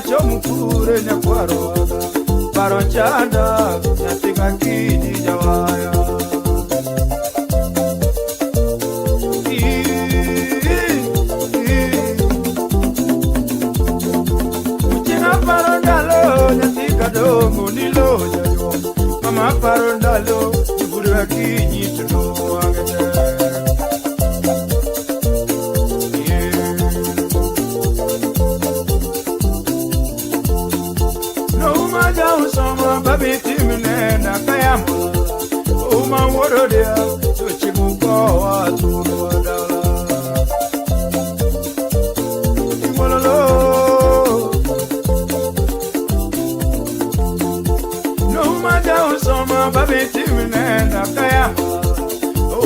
achom kure nyakwaro paro chanda nyathi gakinyi jawaya. Chieng' aparo ndalo nyathi kadongo nilo jajuok mama aparo ndalo ibudho akinyi to wang'e tek. Nouma jausoma babi timne na kayamo uma wuododia to chieng' ukowa thurwa dala. Imololo Nouma jausoma babi timne na kayamo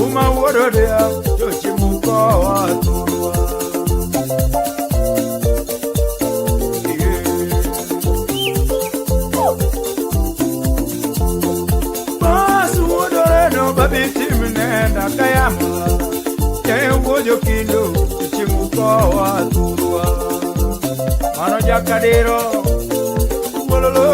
uma wuododia to chieng' ukowa thurwa. Bas wuodoreno babi timne na kayamo jae wuojo kindo to chieng' ukowa thurwa. Mano jakadiro wololo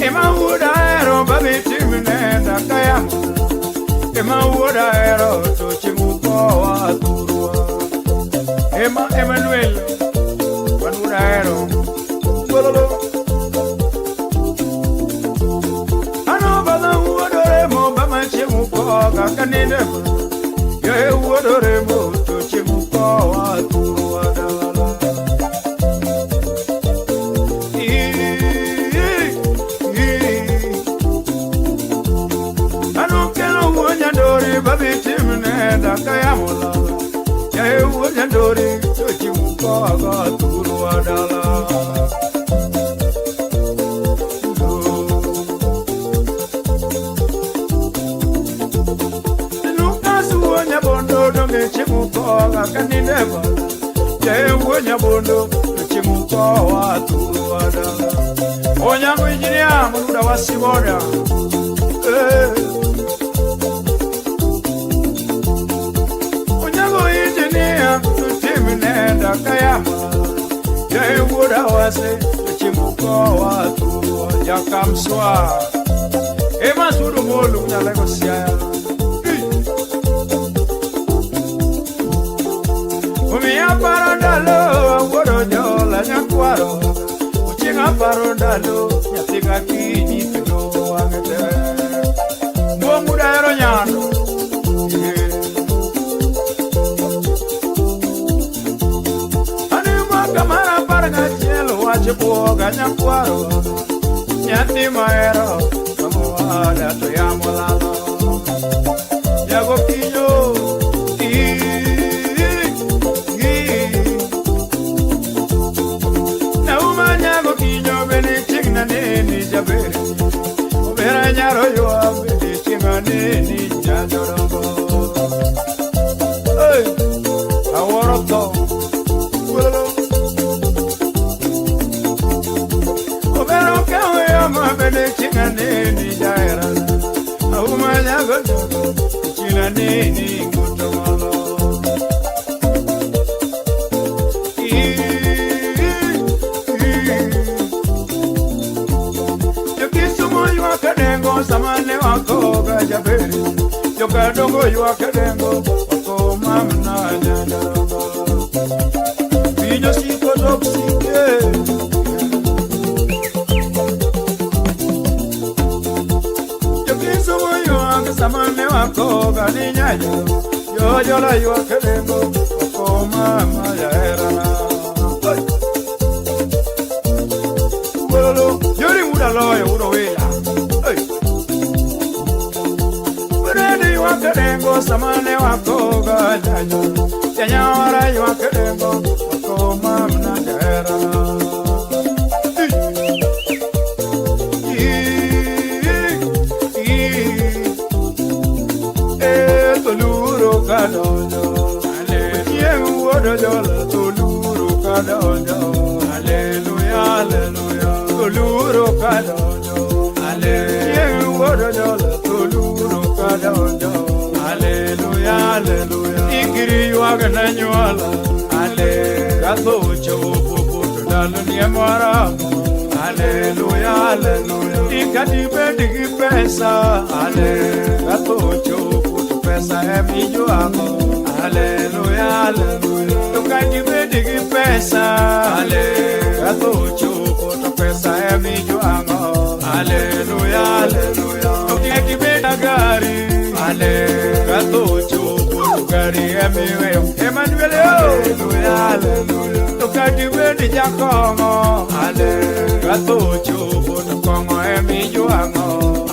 Ema wuoda hero babi timne na kayamo Ema wuoda hero to chieng' ukowa thurwa. Ema Emmanuel wan wuoda hero wololo Ano baba wuodoremo bama chieng' ukoga kaninde Yae wuodoremo to chieng' ukowa thurwa dala. Ano kelo wuo nyandori babi timne dakayamo lala Yae wuo nyandori to chieng' ukoga thurwa dala. Lucas wuo nyabondo donge chieng' ukoga kaninde bala Yae wuo nyabondo to chieng' ukowa thurwa dala. Onyango injinia muda wa Siboda. Onyango injinia tutimne dakayama Yae wuoda wase to chieng' ukowa thurwa jakamswa. Ema sudu molu nyalego siaya. Omiya paro ndalo awuoro jola nyakwaro Chieng' aparo ndalo nyathi gakinyi kendo wang'e tek. Mbong'u dahero nyando. Ane mwaka mar 11 wach buoga nyakwaro Nyathi mahero mamowada to yamo lalo. Jago kinyo Nauma nyago kinyo bende chieng' naneni jaber Obera nyaro ywak bende chieng' aneni jajodongo. Hey, awuoro tho. Wololo. Obera okawo yamo bende chieng' aneni jaherana Auma nyago nyago chieng' aneni ng'uto ng'olo. Jokisumo ywak e dengo sama ne wakoga jaber Jokadongo ywak e dengo wako mamna nyanjarongo. Winjo siko tok sike Jokisumo ywak sama ne wakoga ni nyanjo Jojola ywak e dengo wako mama jaherana. Hey! Wololo yori wuda loyo wudo wila. Hey! Bredi ywak e dengo sama ne wakoga nyanjo Janyawara ywak e dengo wako mamna jaherana. Toluro kadonjo Chieng' wuodo jola toluro kadonjo Haleluya haleluya toluro kadonjo Chieng' wuodo jola toluro kadonjo Haleluya haleluya Ikiri ywak Ywag na nyuola, ale katho ochopo to ndalo ni moromo. Haleluya, haleluya. Ikadibed gi pesa, ale katho ochopo to pesa emijwang'o. Haleluya, haleluya. To kadibed gi pesa, ale katho ochopo to pesa emijwang'o. Haleluya, haleluya. To kik ibed gari, ale katho ochopo to gari emiweyo. Emmanuel, haleluya, haleluya. To kadibed jakong'o, ale katho ochopo to kong'o emijwang'o.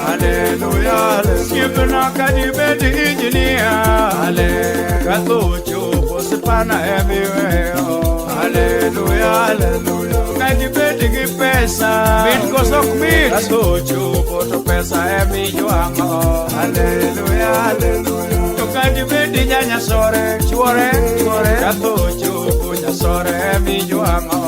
Haleluya, haleluya. Osiepna kadibed injinia, ale katho ochopo sipana emiweyo. Haleluya, haleluya. Kadibed gi pesa, mit koso ok mit, katho ochopo to pesa emijwang'o. Haleluya, haleluya. To kadibed janyasore, chuore, chuore, katho ochopo nyasore emijwang'o.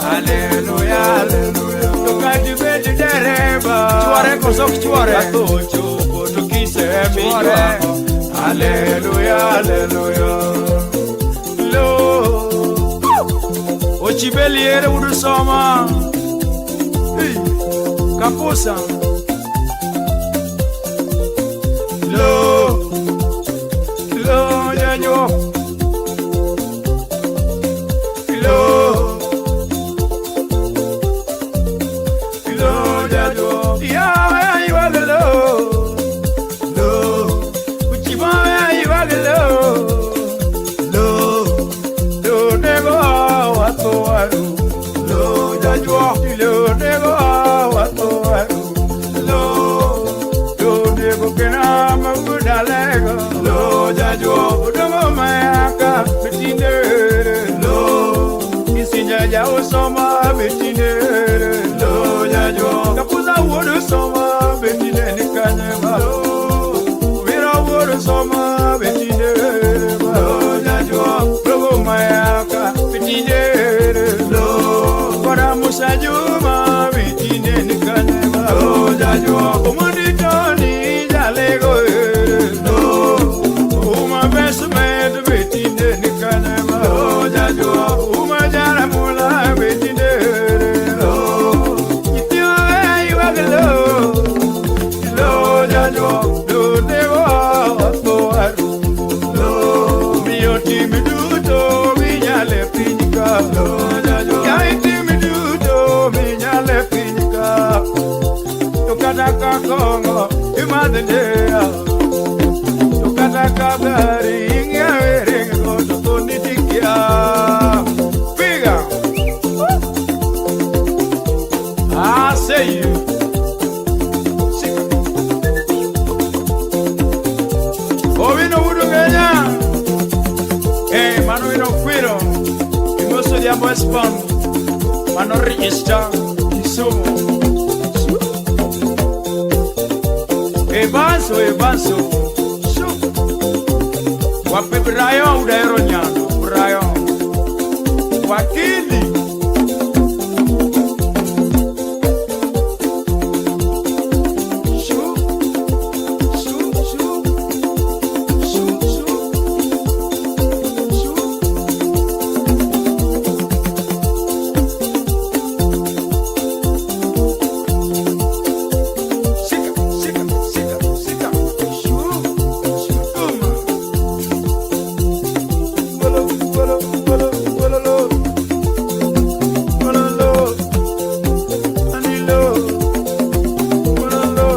Haleluya, haleluya. To kadibed dereba, chuore koso ok chuore, katho ochopo to kise emijwang'o. Haleluya, haleluya. Lo, ochibeliere udusoma. Hey, kapusa. Lo, lo, nyanyo. Lo, lo, nyanyo. Ya, ya, lo, lo. Uchiba, ya, lo, lo. Lo, nego, wato, aru. Lo, nyanyo. Lo, nego, wato, aru. Lo, lo, nego, kena, mabudalego. Lo, nyanyo. Udomo, mayaka, bitinde. Lo, isinja, jausoma, bitinde. Lo, nyanyo. Kapuza, wuodo, soma, bitinde, nikanyema. Lo, wira, wuodo, soma, bitinde. Lo, nyanyo. Logo, mayaka, bitinde. Lo, kora, Musa, Juma, bitinde, nikanyema. Lo, nyanyo. Omondi, Tony, jalego. Lo, uma besmed, bitinde, nikanyema. Lo, nyanyo. Uma jaramula, bitinde. Lo, nyithiwa, ywag, lo. Lo, nyanyo. Lo, dewa, watho, aru. Lo, miyo tim duto minyalo e piny ka. Lo, nyanyo. Yaye tim duto minyalo e piny ka. To kata ka kong'o imadh ndeya. To kata ka gari ing'iewe ringo to tho nitikia. Piga. I say you. Shika. Owino wudu Kenya. Eh, mano wino kwiro. Imoso jambo espon. Mano register Kisumu. Ebanso, ebanso. Shu. Wape Brian udaero nyando. Brian. Wakili. Shu. Shu, shu. Shu, shu. Shu. Shika, shika, shika, shika. Shu, shu, uma. Wolo, wolo, wolo, wolo, lo. Wolo, lo. Ani lo. Wolo, lo.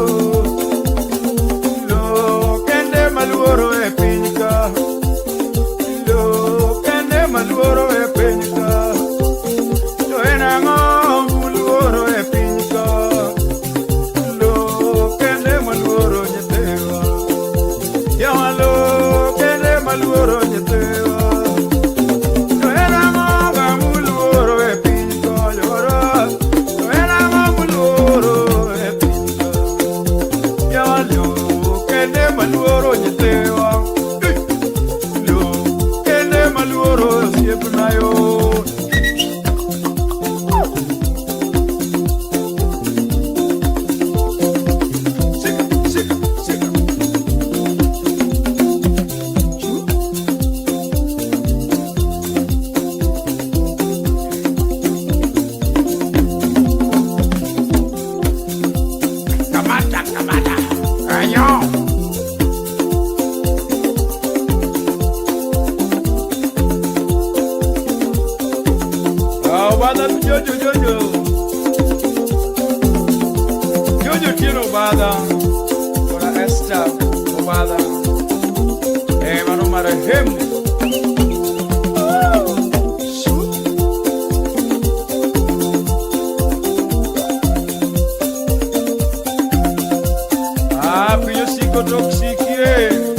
Lo, kende maluoro e piny ka. Lo, kende maluoro e piny ka. To en ang'o muluoro e piny ka? Lo, kende maluoro nyithiwa. Yawa lo, kende maluoro nyithiwa. To en ang'o ga muluoro e piny ka, jowara? To en ang'o muluoro e piny ka? Yawa lo, kende maluoro nyithiwa. Eh, Lo, kende maluoro osiepna yo. Shika, shika, shika. Shu. Obadha. Mano marehemu. Ah, piyo siko toxikie.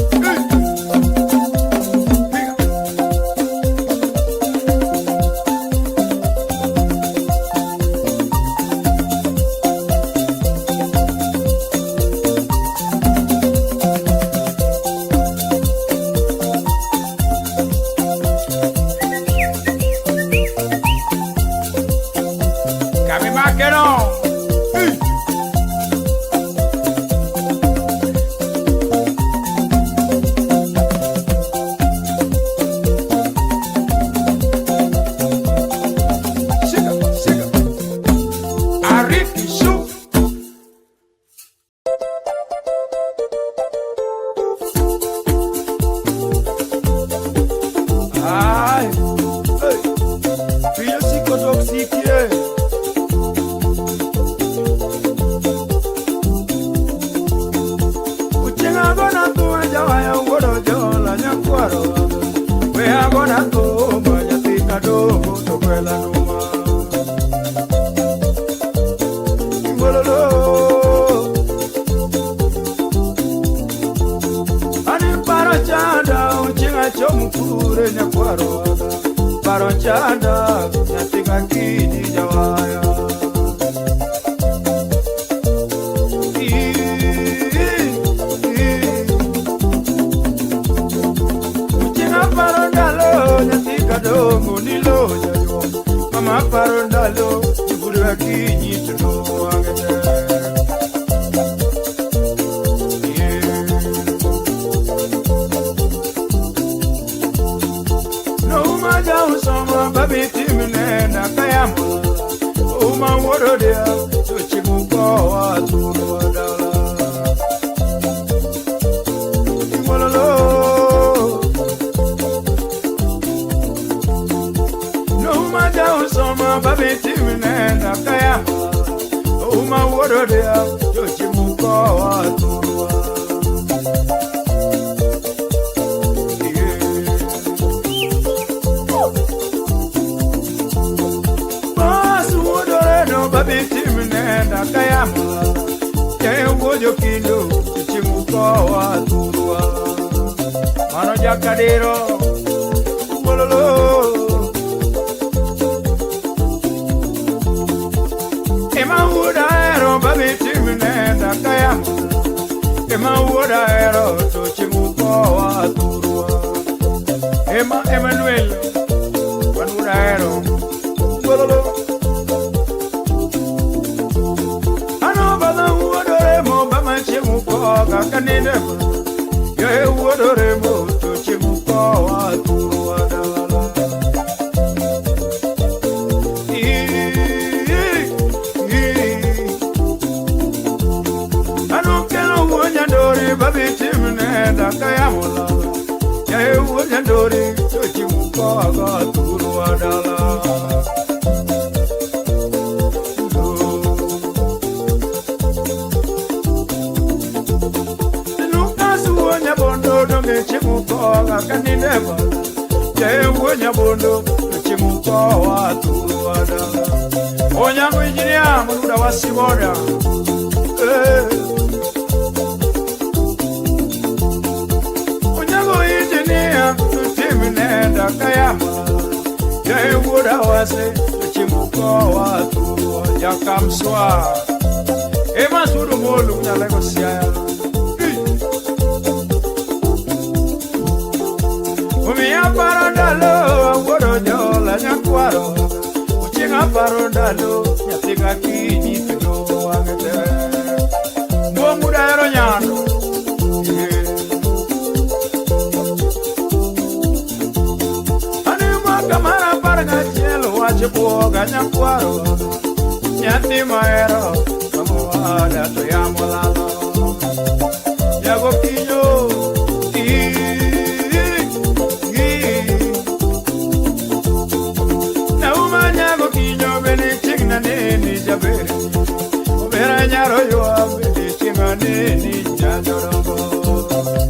Nyaro yo, bende chieng' aneni, janjorombo.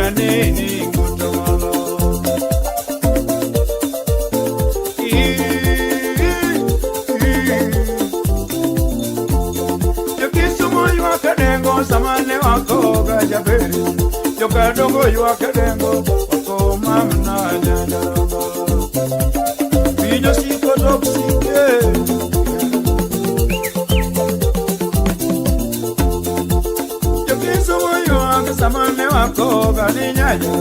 aneni kutongolo. Jokisumo ywak dengo sama ne wakoga jaberi. Jokadongo ywak dengo wako mamna nyanjarongo. Winjo siko tok sike. Jokisumo ywak sama ne wakoga ni nyanyo.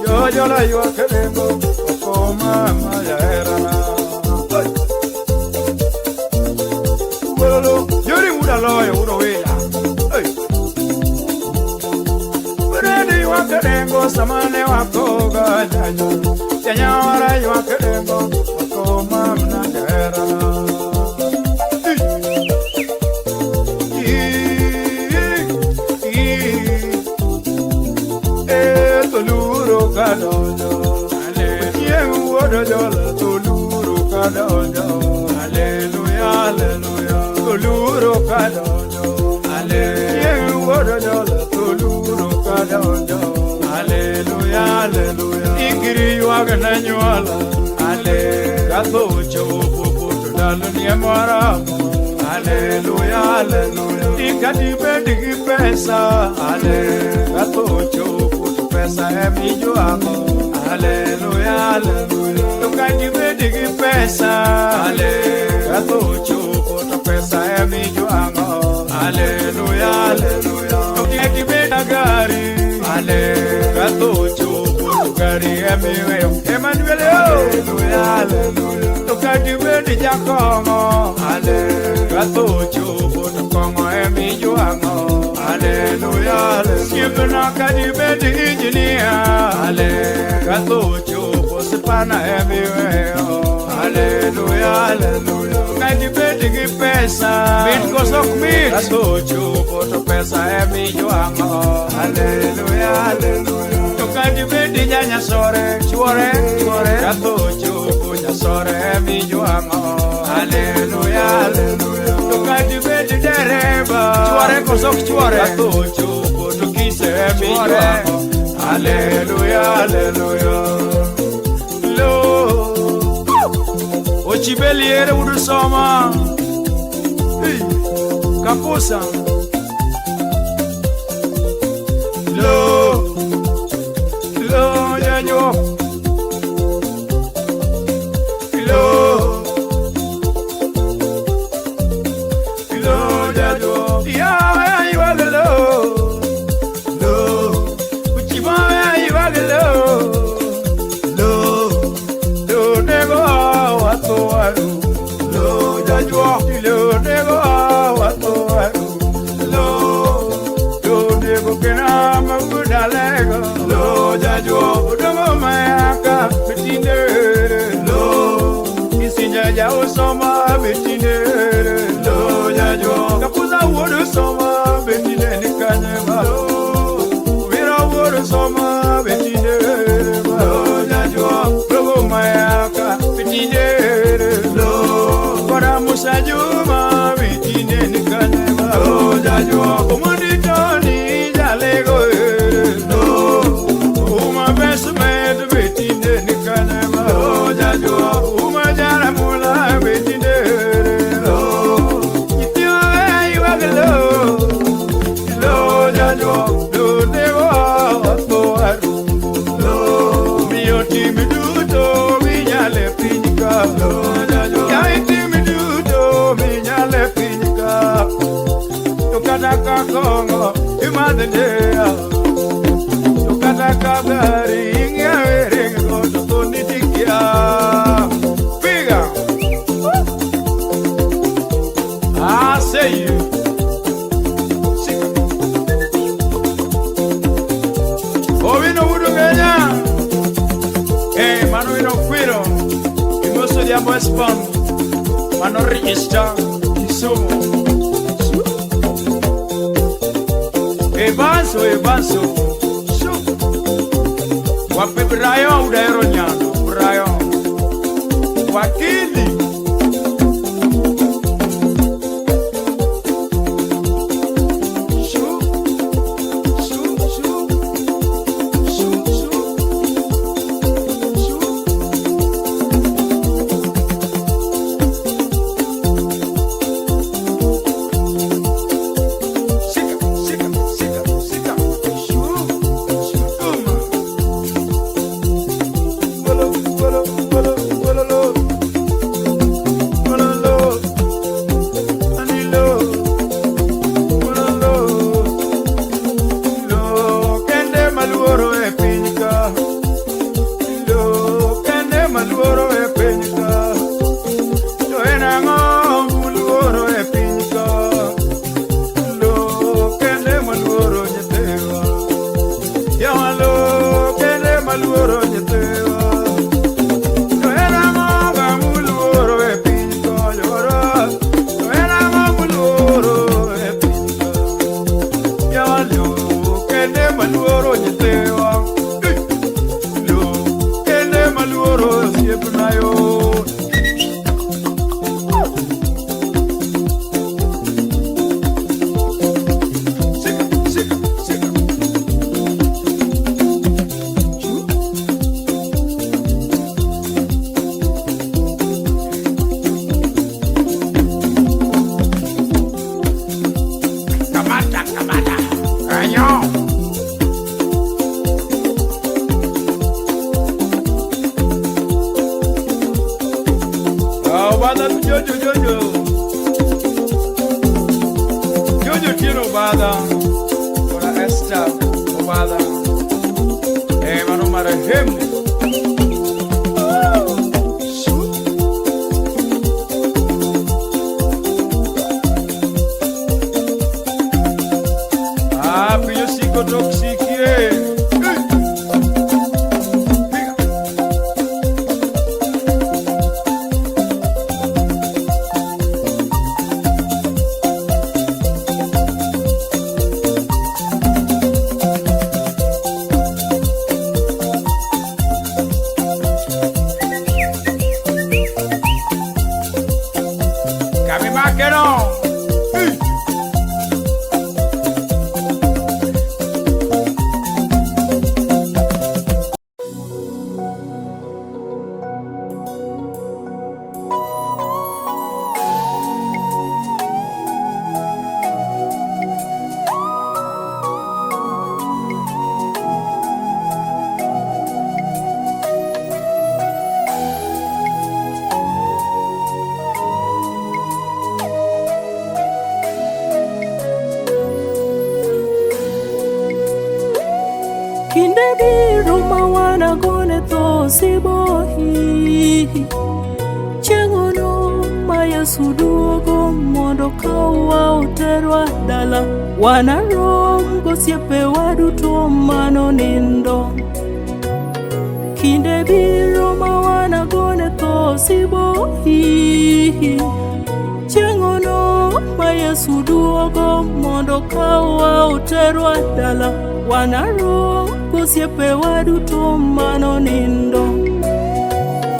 Jojola ywak dengo wako mama jaherana. Wololo yori wuda loyo wudo wila. Hey. Bredi ywak dengo sama ne wakoga nyanyo. Janyawara ywak dengo wako mamna jaherana. Toluro kadonjo, chieng' wuod jola toluro kadonjo. Haleluya, haleluya, toluro kadonjo. Chieng' wuod jola toluro kadonjo. Haleluya, haleluya, ikiri ywak ne nyuola. Katho ochopo to ndalo nie moramo. Haleluya, haleluya, ikati bed gi pesa. Katho ochopo to pesa emijwang'o. Haleluya, haleluya, to kati bed gi pesa. Katho ochopo to pesa emijwang'o. Haleluya, haleluya, to kati bed gari. Katho ochopo to gari emiweyo. Emmanuel, haleluya, haleluya, to kati bed jakong'o. Katho ochopo to kong'o emijwang'o. Haleluya, osiepna kati bed injinia. Katho ochopo sipana emiweyo. Haleluya, haleluya, kati bed gi pesa. Mit koso ok mit? Katho ochopo to pesa emijwang'o. Haleluya, haleluya, to kati bed janyasore. Chuore, chuore. Katho ochopo nyasore emijwang'o. Haleluya, haleluya, to kati bed dereba. Chuore koso ok chuore? Katho ochopo to kise emijwang'o. Haleluya, haleluya. Lo Ochibeliere wudu soma. Hey, Kapusa. Lo, lo yanyo. Lo, lo yanyo. Ya iwagalo. Lo, uchiba iwagalo. Lo, lo nego wato aru. Lo yanyo. Lo nego wato aru. Lo, lo nego kena mabudalego. Lo yanyo. Udomo mayaka bitine. Lo, isinja jao soma bitine. Lo yanyo. Kapuza wuodo soma bitine nikanyema. Lo, wira wuodo soma bitine. Lo yanyo. Udomo mayaka bitine. Lo, kora Musa Juma bitine nikanyema. Lo yanyo. Omondi Tony jalego. Lo, uma besmed bitine nikanyema. Lo yanyo. Uma jaramula bitine. Lo, itio iwagalo. Lo yanyo. Lo dewa to aru. Lo, miyo timi duto minyale pinyka. Lo yanyo. Yae timi duto minyale pinyka. To kata ka kong'o imadhe ndeya. To kata ka gari ing'iewe ring'o to thoni tikia. Piga. I say you. Sika. Owino wudu Kenya. Eh, mano wino kwiro. Imoso diambo espon. Mano register Kisumu. Ebanso, ebanso. Shu. Wape Brian udaero nyando. Brian. Wakili. Shu. Shu, shu. Shu. waluoro e piny ka? To en ang'o muluoro e piny ka? Lo kende maluoro nyithiwa. Yawa lo kende maluoro nyithiwa. To en ang'o ga muluoro e piny ka jowara? To en ang'o muluoro e piny ka? Yawa lo kende maluoro nyithiwa. Eh! Lo kende maluoro osiepna yo. Shika, shika, shika. Kamata, kamata. Kanyo. Ah, Obadha to Jojo, Jojo. Jojo Tieno Obadha. Kora Esther Obadha. Eh, mano marehemu. Shoot. Ah, piny osiko tok sikie. Eh. Piga. Kami makeno. Eh. Kinde biro ma wanagone tho sibohi. Chieng'ono ma Yesu duogo mondo kawwa oterwa dala. Wanarom gosiepewa duto manonindo. Kinde biro ma wanagone tho sibohi. Chieng'ono ma Yesu duogo mondo kawwa oterwa dala. Wanarom gosiepewa duto manonindo.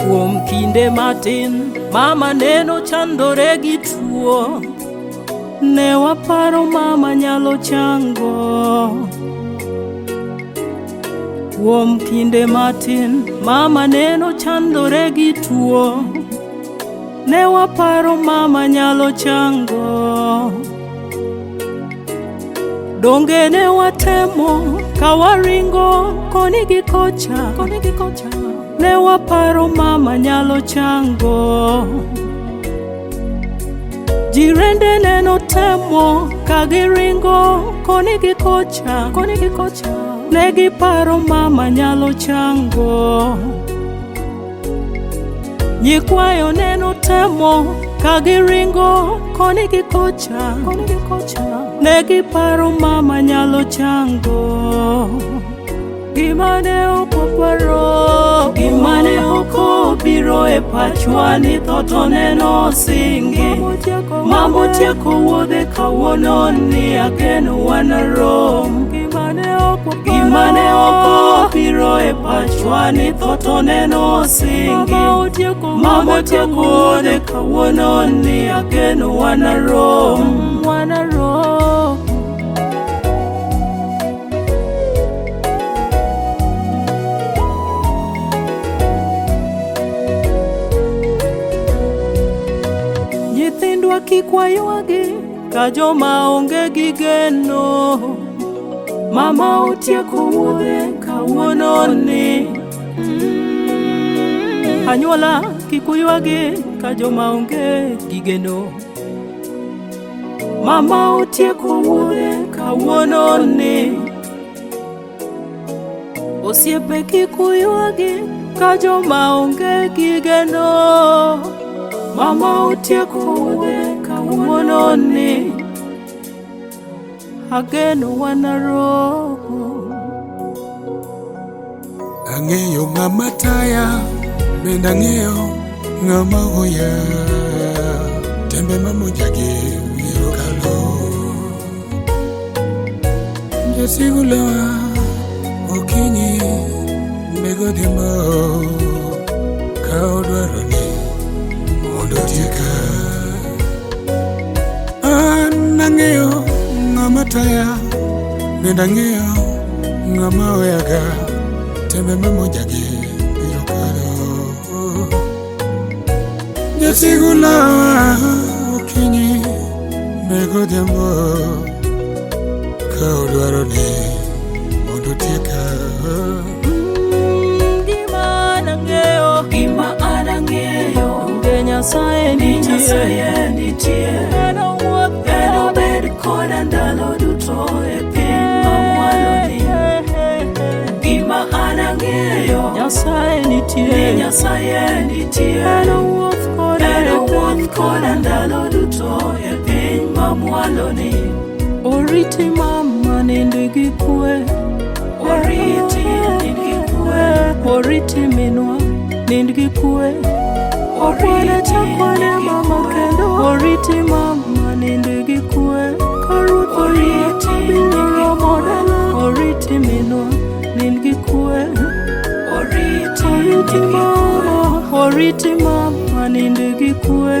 Kuom kinde matin, mama neno chandore gi tuo. Ne waparo mama nyalo chango. Kuom kinde matin, mama neno chandore gi tuo. Ne waparo mama nyalo chango. Donge ne watemo ka waringo koni gi kocha, koni gi kocha. Ne waparo mama nyalo chango. Jirende neno temo ka giringo koni gi kocha, koni gi kocha. Ne giparo mama nyalo chango. Nyikwayo neno temo ka giringo koni gi kocha, koni gi kocha. Ne giparo mama nyalo chango. Gima ne ok waparo, gima ne ok obiro e pachwa ni tho to neno singi. Mama otieko wuodhe kawuono ni ageno wanarom. Gima ne ok obiro e pachwa ni tho to neno singi. Mama otieko wuodhe kawuono ni ageno wanarom. Wanarom. Nyithindwa kik waywagi ka joma onge gi geno. Mama otieko wuodhe kawuono ni. Anyuola kik uywagi ka joma onge gi geno. Mama otieko wuodhe kawuono ni. Osiepe kik uywagi Ka joma onge gi geno. Mama otieko wuodhe kawuono ni. Ageno wanarom. Ang'eyo ng'ama taya, bende ang'eyo ng'ama hoya. Tembe mamonjagi biro kalo. Jasigu lewa okinyi be godhiambo ka odwaro ni mondo otieka. An ang'eyo ng'ama taya, bende ang'eyo ng'ama oyaga. Tembe mamonjagi biro kalo. Jasigu lawa okinyi be godhiambo ka odwaro ni mondo otieka. Gima an ang'eyo, Gima an ang'eyo onge Nyasaye ni nitie. Nyasaye nitie. En owuoth Enobed koda ndalo duto e piny mamwaloni. Gima an ang'eyo Nyasaye nitie. ni Nyasaye nitie. En owuoth koda En e owuoth piny. koda ndalo duto e piny mamwaloni. Oriti mama nind gi kwe. Oriti nind gi kwe. Oriti minwa nind gi kwe. Oriti Chakwane nind gi mama kwe. kendo oriti mama nind gi kwe. Ka ruoth Oriti obiro nind gi romo kwe. dala. Oriti minwa nind gi kwe. Oriti Oriti nind gi kwe. mama, oriti mama nind gi kwe.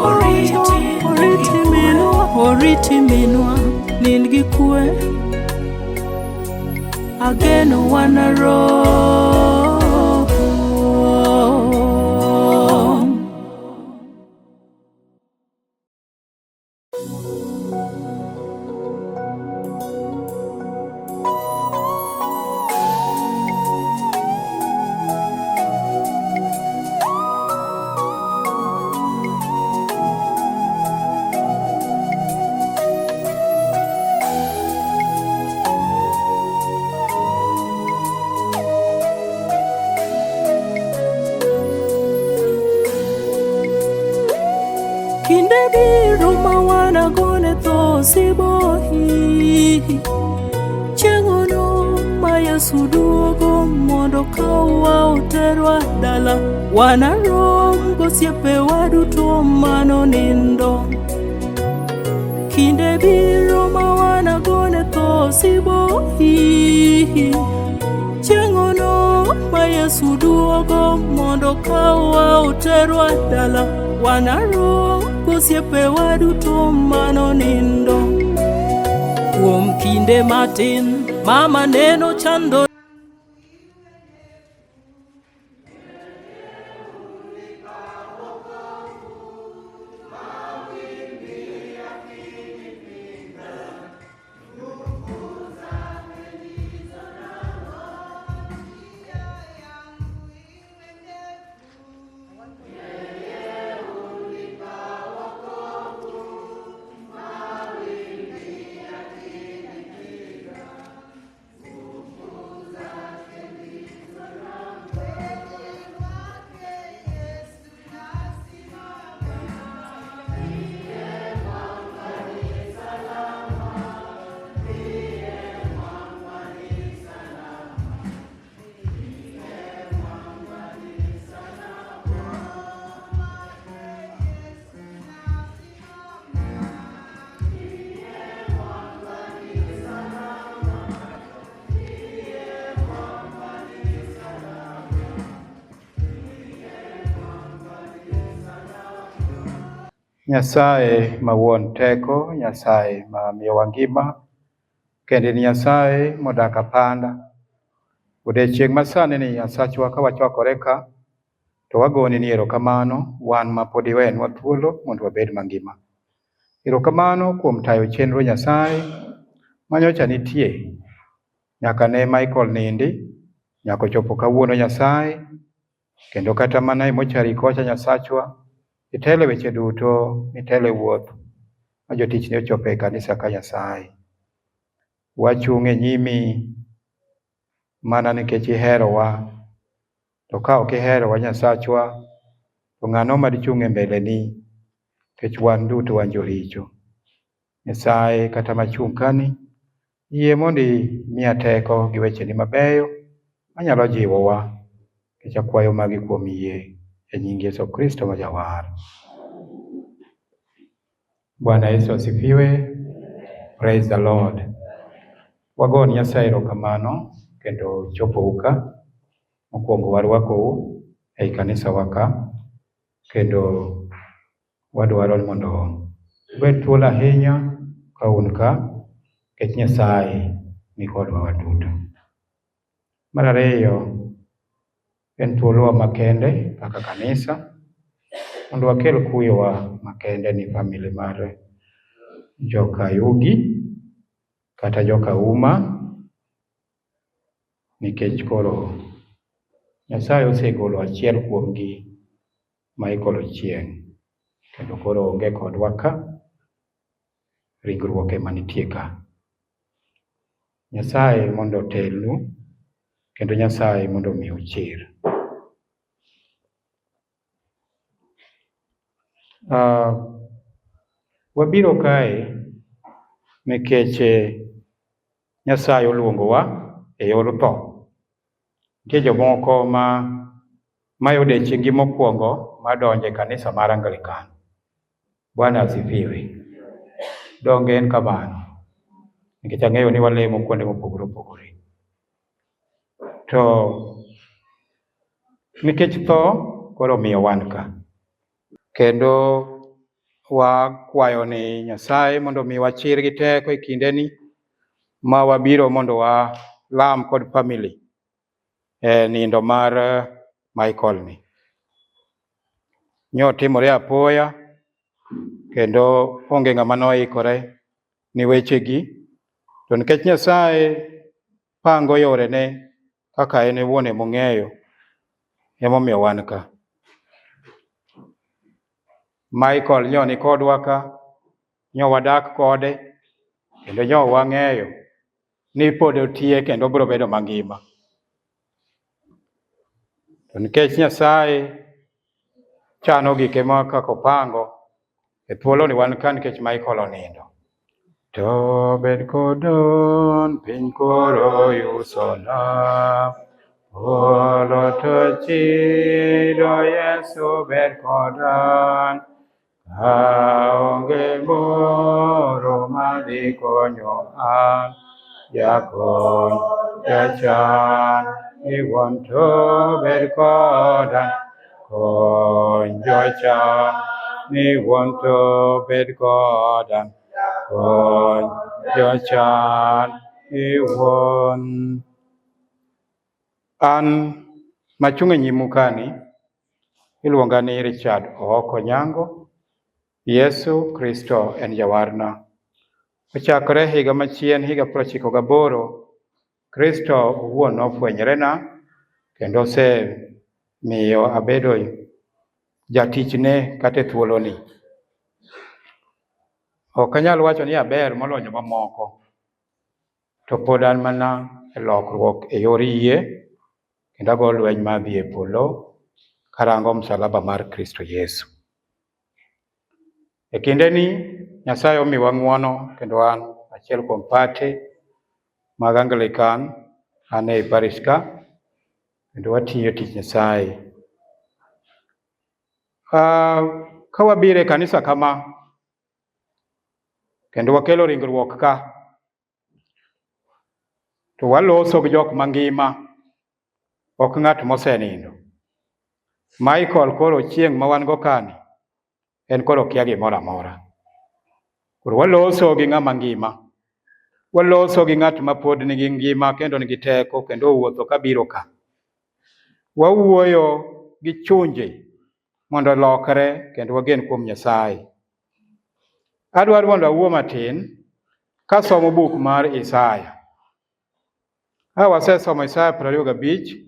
Oriti nind gi Oriti kwe. minwa, oriti minwa nind gi kwe. Ageno wanarom. Kinde biro ma wanagone tho sibohi. Chieng'ono ma Yesu duogo mondo okawwa oterwa dala. Wanarom gosiepewa duto manonindo. Kinde biro ma wanagone tho sibohi. Chieng'ono ma Yesu duogo mondo okawwa oterwa dala. Wanarom gosiepewa duto manonindo. Kuom kinde matin, mama neno chando. Nyasaye ma wuon teko, Nyasaye ma miyowa ngima, kendo in Nyasaye modak apanda. Odiechieng' masani ni Nyasachwa ka wachokore ka, to wagoni ni erokamano wan ma pod iwenwa thuolo mondo wabed mangima. Erokamano kuom tayo chenro Nyasaye manyocha nitie nyaka ne Michael nindi, nyaka ochopo kawuono Nyasaye, kendo kata mana e mochari kocha Nyasachwa, itelo e weche duto, itelo e wuoth ma jotichni ochopo e kanisa ka Nyasaye. Wachung' e nyimi mana nikech iherowa. To ka ok iherowa Nyasachwa, to ng'ano madichung' e mbeleni? Nikech wan duto wan joricho. Nyasaye kata machung' kani, yie mondo imiya teko gi wecheni mabeyo manyalo jiwowa. Nikech akwayo magi kuom yie e nying Yesu Kristo ma Jawar. Bwana Yesu asifiwe. Praise the Lord. Wagone Nyasaye erokamano kendo chopou ka. Mokwongo warwakou ei kanisa wa ka kendo wadwaro ni mondo ubed thuolo ahinya ka un ka nikech Nyasaye ni kodwa waduto. Mar ariyo, en thuolowa makende kaka kanisa mondo wakel kuyowa makende ni family mar joka Yugi kata joka Uma nikech koro Nyasaye osegolo achiel kuomgi Michael Ochieng' kendo koro onge kodwa ka, ringruok ema nitie ka. Nyasaye mondo otelnu kendo Nyasaye mondo omiu chir. Wabiro kae nikech Nyasaye oluongowa e yor tho. Nitie jomoko ma mae odiechieng' gi mokwongo mar donjo e kanisa mar Anglican. Bwana asifiwe. Donge en kamano? Nikech ang'eyo ni walemo kuonde mopogore opogore. To nikech tho koro omiyo wan ka. Kendo wakwayo ni Nyasaye mondo omiwa chir gi teko e kindeni ma wabiro mondo walam kod family e nindo mar Michael ni. Nyotimore apoya kendo onge ng'ama noikore ni wechegi. To nikech Nyasaye pango yorene kaka en owuon emong'eyo, emomiyo wan ka. Michael nyo ni kodwa ka, nyo wadak kode, kendo nyo wang'eyo ni pod otiye kendo obiro bedo mangima. To nikech Nyasaye chano gike ma kaka opango, e thuoloni wan ka nikech Michael onindo. To bed kodon piny koro yusona, polo to chido Yesu bed koda. Aonge moro madhi konyo an, jakony jachan, iwuon to bed koda. Kony jochan, iwuon to bed koda. Kony jochan, iwuon. An machung' e nyimu kani, iluonga ni Richard Ooko Nyango. Yesu Kristo en jawarna. Ochakore higa machien, higa 98, Kristo owuon nofwenyorena kendo osemiyo abedo jatichne kata e thuoloni. Ok anyal wacho ni aber moloyo jomamoko, to pod an mana e lokruok e yor yie kendo ago lweny mar dhi e polo karango msalaba mar Kristo Yesu. E kindeni Nyasaye omiwa ng'uono kendo an achiel kuom pate mag Anglican an ei parish ka kendo watiyo tich Nyasaye. Ka wabiro e kanisa kama kendo wakelo ringruok ka to waloso gi jok mangima ok ng'at mosenindo. Michael koro chieng' ma wan go kani en koro kia gimoro amora. Koro waloso gi ng'ama ngima. Waloso gi ng'at ma pod nigi ngima kendo nigi teko kendo owuotho kabiro ka. Wawuoyo gi chunje mondo olokre kendo wagen kuom Nyasaye. Adwaro mondo awuo matin kasomo buk mar Isaya. Ka wasesomo Isaya 25,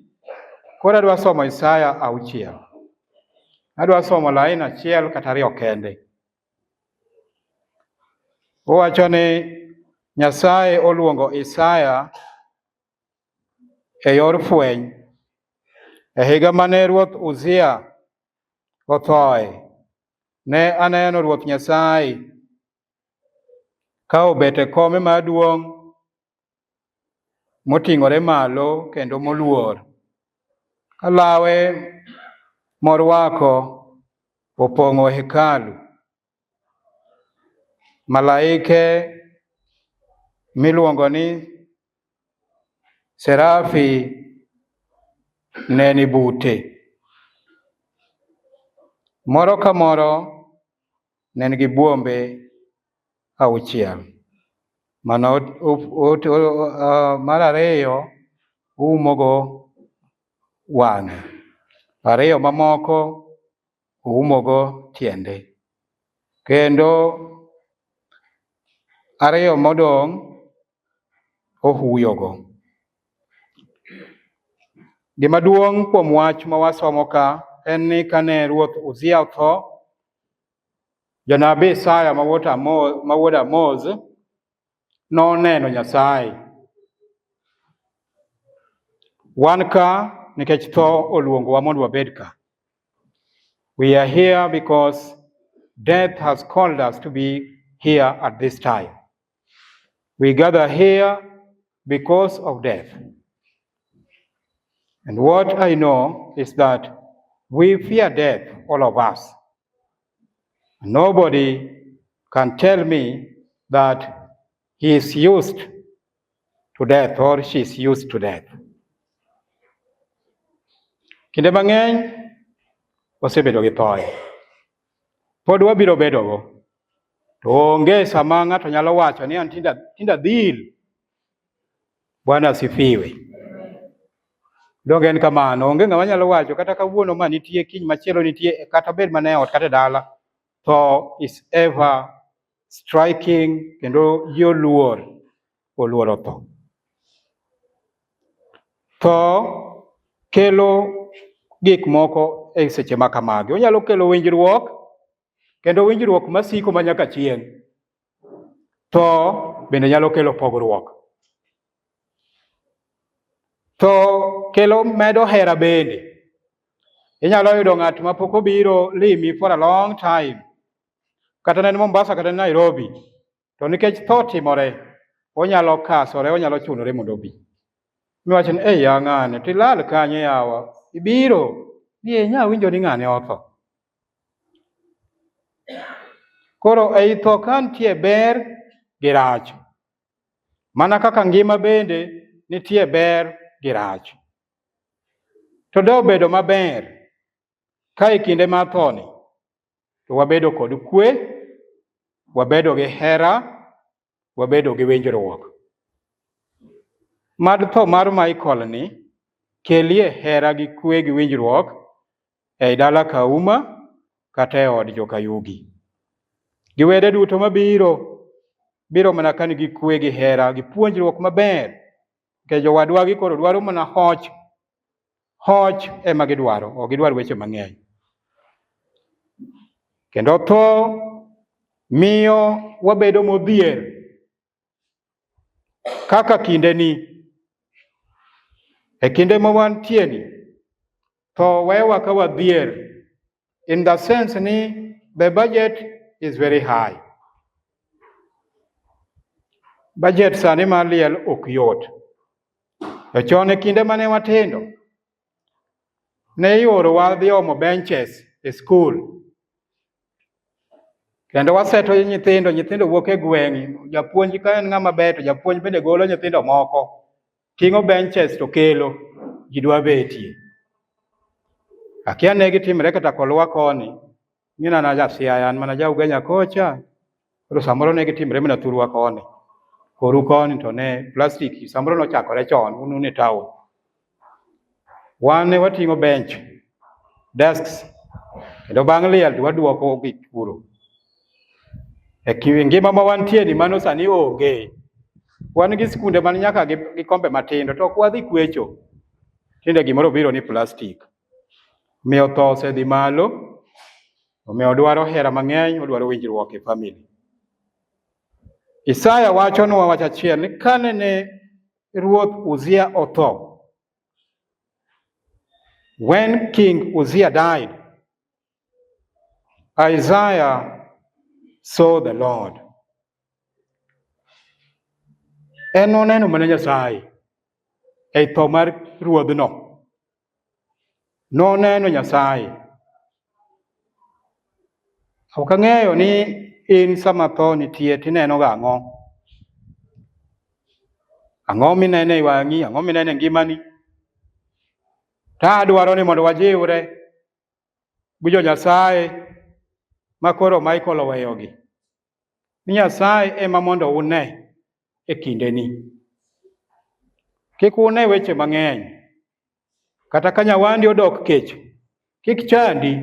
koro adwa somo Isaya 6. Adwa somo lain achiel kata ariyo kende. Owacho ni Nyasaye oluongo Isaya e yor fweny E higa mane ruoth Uzia othoe, ne aneno Ruoth Nyasaye ka obet e kome maduong' moting'ore malo kendo moluor. Ka lawe morwako opong'o hekalu. Malaike miluongo ni Serafi ne ni bute. Moro ka moro ne nigi buombe auchiel. Mano mar ariyo oumogo wang'e, ariyo mamoko oumogo tiende, kendo ariyo modong' ohuyogo. Gima duong' kuom wach ma wasomo ka en ni kane ruoth Uzia otho, janabi Isaya ma wuod Amoz noneno Nyasaye. Wan ka nikech tho oluongowa mondo wabed ka. We are here because death has called us to be here at this time. We gather here because of death. And what I know is that we fear death, all of us. Nobody can tell me that he is used to death or she is used to death. Kinde mang'eny wasebedo gi thoe. Pod wabiro bedogo. To onge sama ng'ato nyalo wacho ni an tinda tinda dhil. Bwana asifiwe. Donge en kamano, onge ng'ama nyalo wacho kata kawuono ma nitie, kiny machielo nitie, kata bed mana e ot kata e dala. Tho is ever striking kendo ji oluor, oluoro tho. Tho kelo gik moko e seche ma kamagi. Onyalo kelo winjruok kendo winjruok masiko ma nyaka chieng'. Tho bende nyalo kelo pogruok. Tho kelo medo hera bende. Inyalo yudo ng'at ma pok obiro limi for a long time. Kata ne en Mombasa kata en Nairobi. To nikech tho timore, onyalo kasore, onyalo chunore mondo obi. Miwacho ni, "Ei ya ng'ane, to ilal kanye yawa? Ibiro." Ni e nya winjo ni ng'ane otho. Koro ei tho ka nitie ber gi rach. Mana kaka ngima bende nitie ber gi rach. To do bedo maber ka e kinde mar thoni to wabedo kod kwe, wabedo gi hera, wabedo gi winjruok. Mad tho mar Michael ni kelie hera gi kwe gi winjruok ei dala Kauma kata e od Jokayugi. Gi wede duto mabiro, biro mana ka nigi kwe gi hera gi puonjruok maber. Nikech jowadwa gi koro dwaro mana hoch. Hoch ema gidwaro, ok gidwar weche mang'eny. Kendo tho miyo wabedo modhier kaka kindeni. E kinde ma wantie ni, tho wewa ka wadhier in the sense ni the budget is very high. Budget sani mar liel ok yot. To chon e kinde mane watindo, ne iorowa dhi omo benches e skul. Kendo waseto nyithindo, nyithindo wuok e gweng', japuonj ka en ng'ama ber to japuonj bende golo nyithindo moko, ting'o benches to kelo, ji dwa betie. Akia ne gitimre kata kolwa koni, ng'ina an ja Siaya, an mana ja Ugenya kocha. Koro samoro ne gitimre mana thurwa koni. Koru koni to ne plastic samoro nochakore chon, un un e town. Wan ne wating'o bench, desks, kendo bang' liel to waduoko gi kuro. E ngima ma wantie ni mano sani onge. Wan gi skunde man nyaka gi kombe matindo to ok wadhi kwecho. Tinde gimoro biro ni plastic. Omiyo tho osedhi malo, omiyo odwaro hera mang'eny, odwaro winjruok e family. Isaya wachonwa wach achiel ni kane ne ruoth Uzia otho, When King Uzziah died, Isaiah saw the Lord. En noneno mana Nyasaye e tho mar ruodhno. Noneno Nyasaye. Ok ang'eyo ni in sama tho nitie tineno ga ang'o? Ang'o mineno e wang'i? Ang'o mineno e ngimani? To adwaro ni mondo wajiwre gi jo Nyasaye ma koro Michael oweyogi. Ni Nyasaye ema mondo une e kindeni. Kik une weche mang'eny. Kata ka nyawandi odok kech, kik chandi.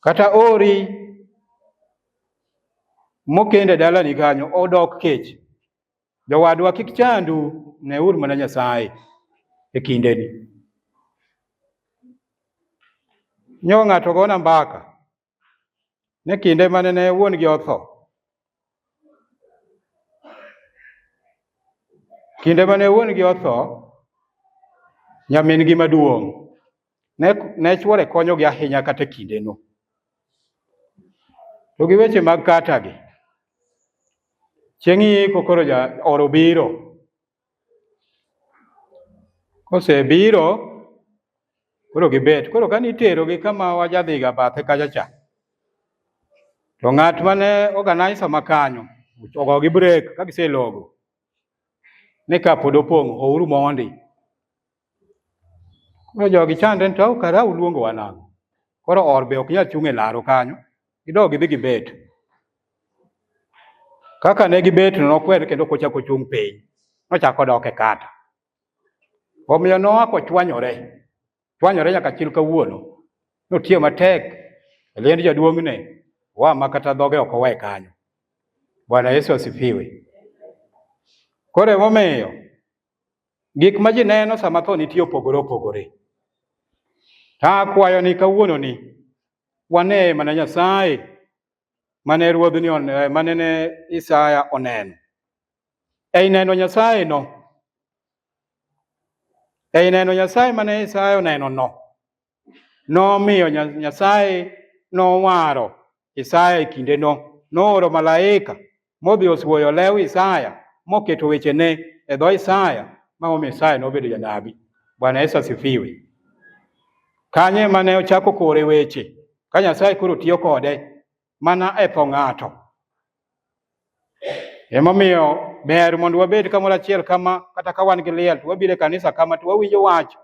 Kata ori mokende dalani kanyo odok kech. Jowadwa kik chandu, neuru mana Nyasaye e kindeni. Nyo ng'ato gona mbaka ne kinde mane ne wuon gi otho. Kinde mane wuon gi otho, nyamin gi maduong' ne chwore konyogi ahinya kata e kindeno. To gi weche mag kata gi, chieng' iko koro ja oro biro. Kosebiro, koro gibet. Koro kane iterogi kama wajadhiga bathe kacha cha, to ng'at mane organizer ma kanyo ogogi break ka giselogo ni ka pod opong' ouru mondi. Koro jogi chandre ni to au kara uluongowa nang'o? Koro or be ok nyal chung' e laro kanyo. Gidog gidhi gibet. Kaka ne gibet no nokwer kendo ok ochako ochung' piny. Nochako odok e kata. Omiyo noa kochwanyore. Chwanyore nyaka chil kawuono. Notiyo matek e liend jaduong'ne. Oa ma kata dhoge ok owe kanyo. Bwana Yesu asifiwe. Koro emomiyo gik ma ji neno sama tho nitie opogore opogore. To akwayo ni kawuono ni wane mana Nyasaye mane ruodhni mane ne Isaya oneno. Ei neno Nyasaye no, ei neno Nyasaye mane Isaya oneno no, nomiyo Nyasaye nowaro Isaya e kindeno. Nooro malaika modhi osuoyo lew Isaya moketo wechene e dho Isaya ma omiyo Isaya nobedo janabi. Bwana Yesu asifiwe. Kanyo ema ne ochako kore weche ka Nyasaye koro tiyo kode mana e tho ng'ato. Emomiyo ber mondo wabed kamoro achiel kama kata ka wan gi liel to wabiro e kanisa kama to wawinjo wach.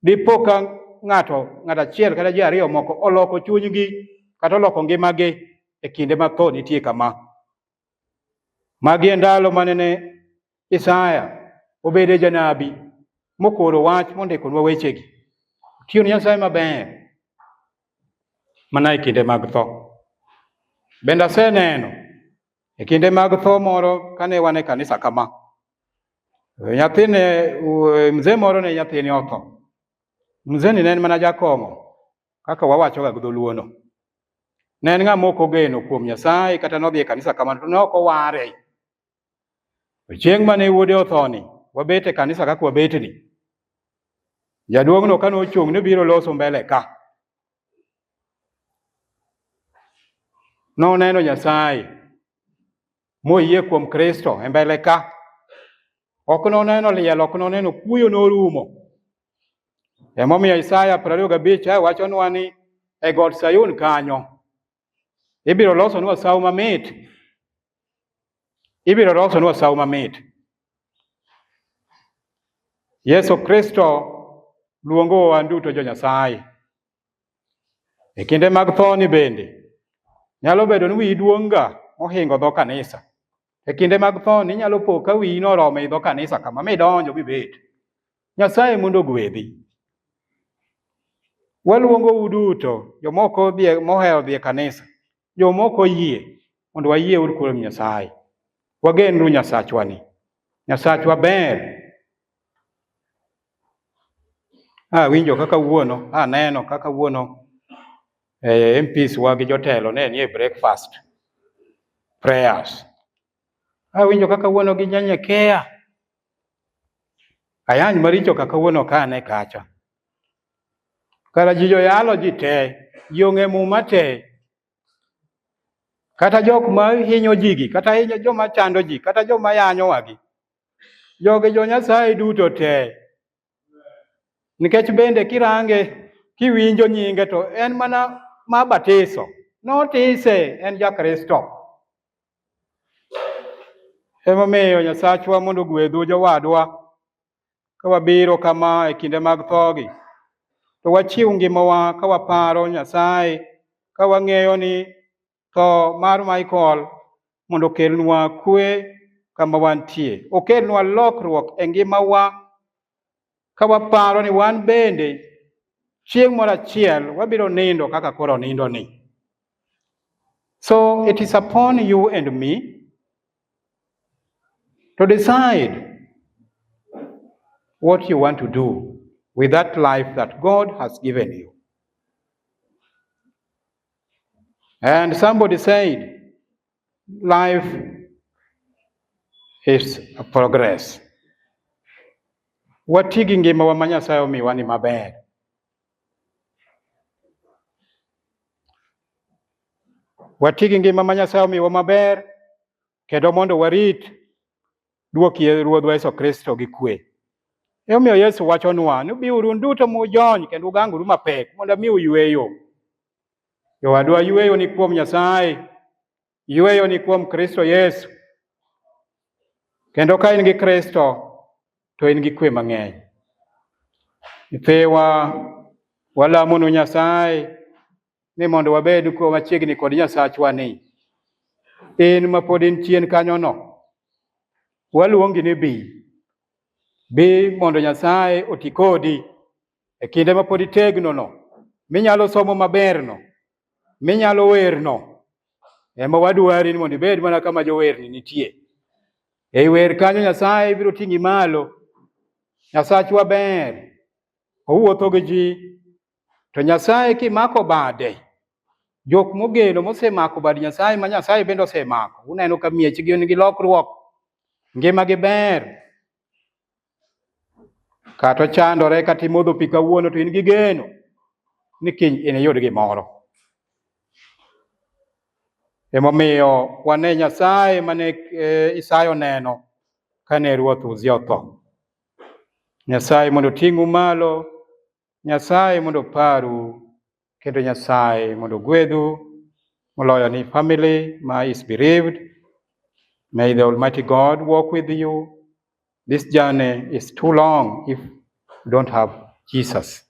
Dipo ka ng'ato ng'at achiel kata ji ariyo moko oloko chunygi kata oloko ngimagi e kinde ma tho nitie kama. Magi e ndalo mane ne Isaya obedo janabi mokoro wach mondikonwa wechegi. Otiyo ne Nyasaye maber mana e kinde mag tho. Bende aseneno e kinde mag tho moro kane wan e kanisa kama. Nyathine, mzee moro ne nyathine otho. Mzee ni ne en mana jakong'o kaka wawachoga gi dholuo no. Ne en ng'ama ok ogeno kuom Nyasaye kata nodhi e kanisa kamano to ne ok oware. To chieng' mane wuode othoni, wabet e kanisa kaka wabetni. Jaduong'no kane ochung' ne biro loso mbele ka. Noneno Nyasaye moyie kuom Kristo e mbele ka. Ok noneno liel, ok noneno kuyo norumo. Emomiyo Isaya 25 ae wachonwa ni e got Sayun kanyo ibiro losonwa sawo mamit. Ibiro losonwa sawo mamit. Yesu Kristo luongowa wan duto jo Nyasaye. E kinde mag thoni bende nyalo bedo ni wiyi duong' ga mohingo dho kanisa. E kinde mag thoni inyalo po ka wiyi noromo e dho kanisa kama midonjo mibet. Nyasaye mondo ogwedhi. Waluongou duto jomoko odhi mohero dhi e kanisa, jomoko oyie mondo wayie uru kuom Nyasaye. Wagenuru Nyasachwa ni. Nyasachwa ber. Awinjo kaka wuono, aneno kaka wuono MPs wa gi jotelo ne nie breakfast prayers. Awinjo kaka wuono gi nyenyekea. Ayany maricho kaka wuono ka ane kacha. Kara ji joyalo ji te, ji ong'e muma te. Kata jok ma hinyo ji gi, kata hinyo joma chando ji, kata joma yanyowa gi. Jogi jo Nyasaye duto te. Nikech bende kirange, kiwinjo nyinge to en mana ma batiso. Notise, en ja Kristo. Emomiyo Nyasachwa mondo ogwedhu jowadwa ka wabiro kama e kinde mag thogi, to wachiw ngimawa ka waparo Nyasaye, ka wang'eyo ni tho mar Michael mondo okelnwa kwe kama wantie, okelnwa lokruok e ngimawa ka waparo ni wan bende chieng' moro achiel wabiro nindo kaka koro onindo ni. So it is upon you and me to decide what you want to do with that life that God has given you. And somebody said, life is a progress. Wati gi ngimawa ma Nyasaye omiwa ni maber. Wati gi ngima ma Nyasaye omiwa maber kendo mondo warit duok Ruodhwa Yesu Kristo gi kwe. Emomiyo Yesu wachonwa ni biuru un duto mujony kendo uganguru mapek mondo amiu yweyo. Jowadwa, yweyo ni kuom Nyasaye, yweyo ni kuom Kristo Yesu. Kendo ka in gi Kristo to in gi kwe mang'eny. Nyithiwa, walamonu Nyasaye ni mondo wabed ko machiegni kod Nyasachwa ni. In ma pod in chien kanyono, waluongi ni bi. Bi mondo Nyasaye oti kodi e kinde ma pod itegno no, minyalo somo maber no, minyalo wer no. Ema wadwari ni mondo ibed mana kama jowerni nitie. Ei wer kanyo Nyasaye biro ting'i malo. Nyasachwa ber. Owuotho gi ji. To Nyasaye kimako bade, jok mogeno mosemako bad Nyasaye ma Nyasaye bende osemako, uneno ka miechgi nigi lokruok, ngimagi ber. Kata ochandore kata imodho pi kawuono to in gi geno ni kiny iniyud gimoro. Emomiyo wane Nyasaye mane Isaya oneno kane ruoth Uzia otho. Nyasaye mondo oting'u malo, Nyasaye mondo oparu, kendo Nyasaye mondo ogwedhu moloyo ni family ma is bereaved. May the Almighty God walk with you. This journey is too long if you don't have Jesus.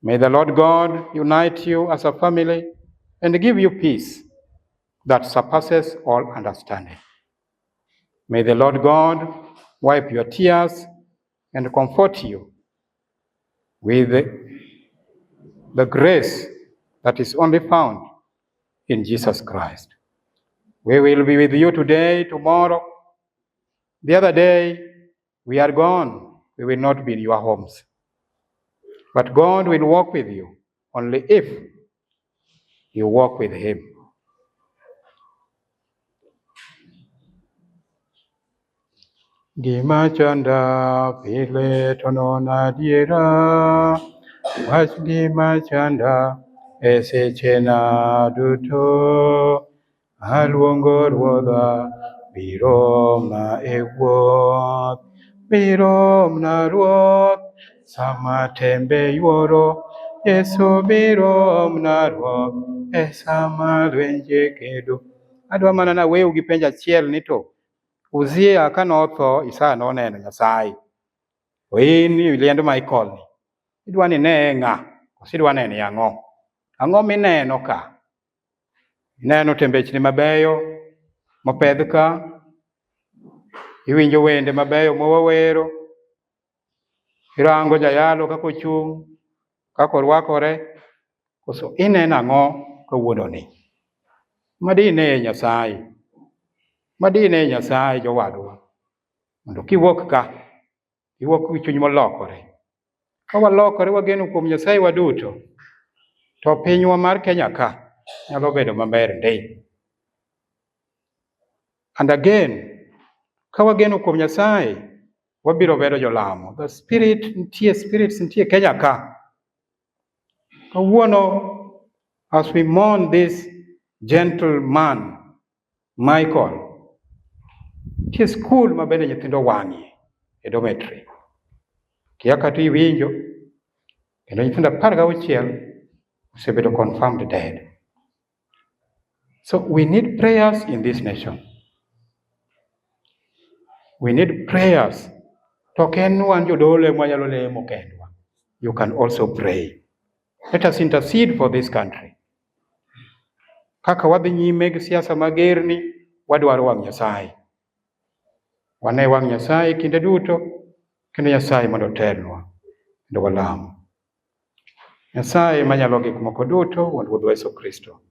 May the Lord God unite you as a family and give you peace that surpasses all understanding. May the Lord God wipe your tears and comfort you with the grace that is only found in Jesus Christ. We will be with you today, tomorrow. The other day, we are gone. We will not be in your homes. But God will walk with you only if you walk with Him. Gima chanda pile to nona adiera, wach gima chanda e sechena duto. Aluongo Ruodha, biromna e wuoth, biromna Ruoth, sama tembe yuoro, Yesu biromna Ruoth, e sama lwenje kedo. Adwa mana naweu gi penjo achiel ni to Uzia ka notho, Isaya noneno Nyasaye. To in liend Michael ni, idwa ni ineye ng'a? Koso idwa neno ang'o? Ang'o mineno ka? Ineno tembechni mabeyo mopedh ka, iwinjo wende mabeyo mawawero, irango jayalo kaka ochung', kaka orwakore, koso ineno ang'o kawuononi? Madi ineye Nyasaye, madi ineye Nyasaye jowadwa, mondo kiwuok ka, iwuok gi chuny molokore. Ka walokore wageno kuom Nyasaye waduto, to pinywa mar Kenya ka nyalo bedo maber ndi. And again, ka wageno kuom Nyasaye, wabiro bedo jolamo. The spirit nitie, spirits nitie Kenya ka. Kawuono, as we mourn this gentleman, Michael, nitie skul ma bende nyithindo wang'ie e dormitory. Kia kata iwinjo, kendo nyithindo 16 osebedo confirmed dead. So we need prayers in this nation. We need prayers. To ok en wan jodolo ema wanyalo lemo kendwa. You can also pray. Let us intercede for this country. Kaka wadhi nyime gi siasa mager ni, wadwaro wang' Nyasaye. Wane wang' Nyasaye kinde duto, kendo Nyasaye mondo otelnwa, kendo walam. Nyasaye manyalo gik moko duto, wuon Ruodhwa Yesu Kristo.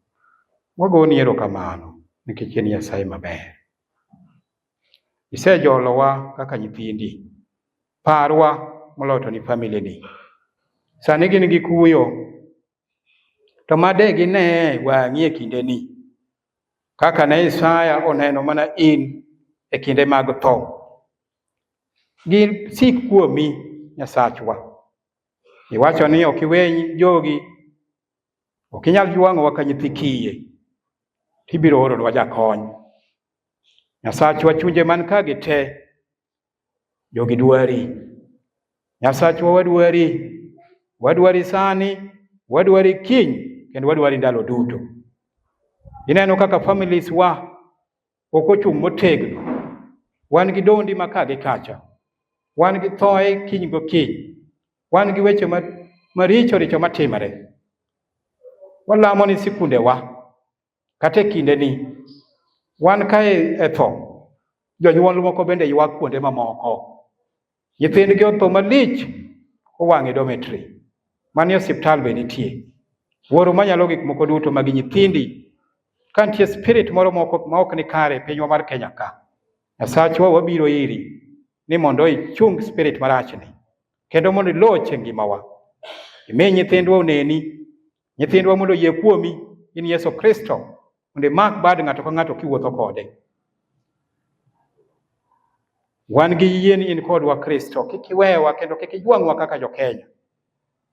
Wagoni erokamano nikech in Nyasaye maber. Isejolowa kaka nyithindi. Parwa moloyo to ni family ni. Sani gin gi kuyo, to made gine wang'i e kindeni. Kaka ne Isaya oneno mana in e kinde mag tho. Gisik kuomi, Nyasachwa. Iwacho ni ok iweny jogi, ok inyal jwang'owa ka nyithi kiye. Tibiro oronwa jakony. Nyasachwa chunje man ka gi te, jogi dwari. Nyasachwa wadwari, wadwari sani, wadwari kiny, kendo wadwari ndalo duto. Ineno kaka families wa ok ochung' motegno. Wan gi dondi ma ka gi kacha. Wan gi thoe kiny gokinyi. Wan gi weche maricho richo matimore. Walamo ni sikundewa kata e kindeni wan kae e tho jonyuol moko bende ywak kuonde mamoko. Nyithindgi otho malich kowang' e dormitory. Manie osiptal be nitie. Wuoro manyalo gik moko duto magi nyithindi. Ka nitie spirit moro moko ma ok ni kare e pinywa mar Kenya ka, Nyasachwa wabiro iri ni mondo ichung spirit marachni kendo mondo iloch e ngimawa. Imi nyithindwa oneni, nyithindwa mondo oyie kuomi in Yesu Kristo, mondo imak bad ng'ato ka ng'ato kiwuotho kode. Wan gi yie ni in kodwa Kristo, kik iwewa kendo kik ijwang'wa kaka jo-Kenya.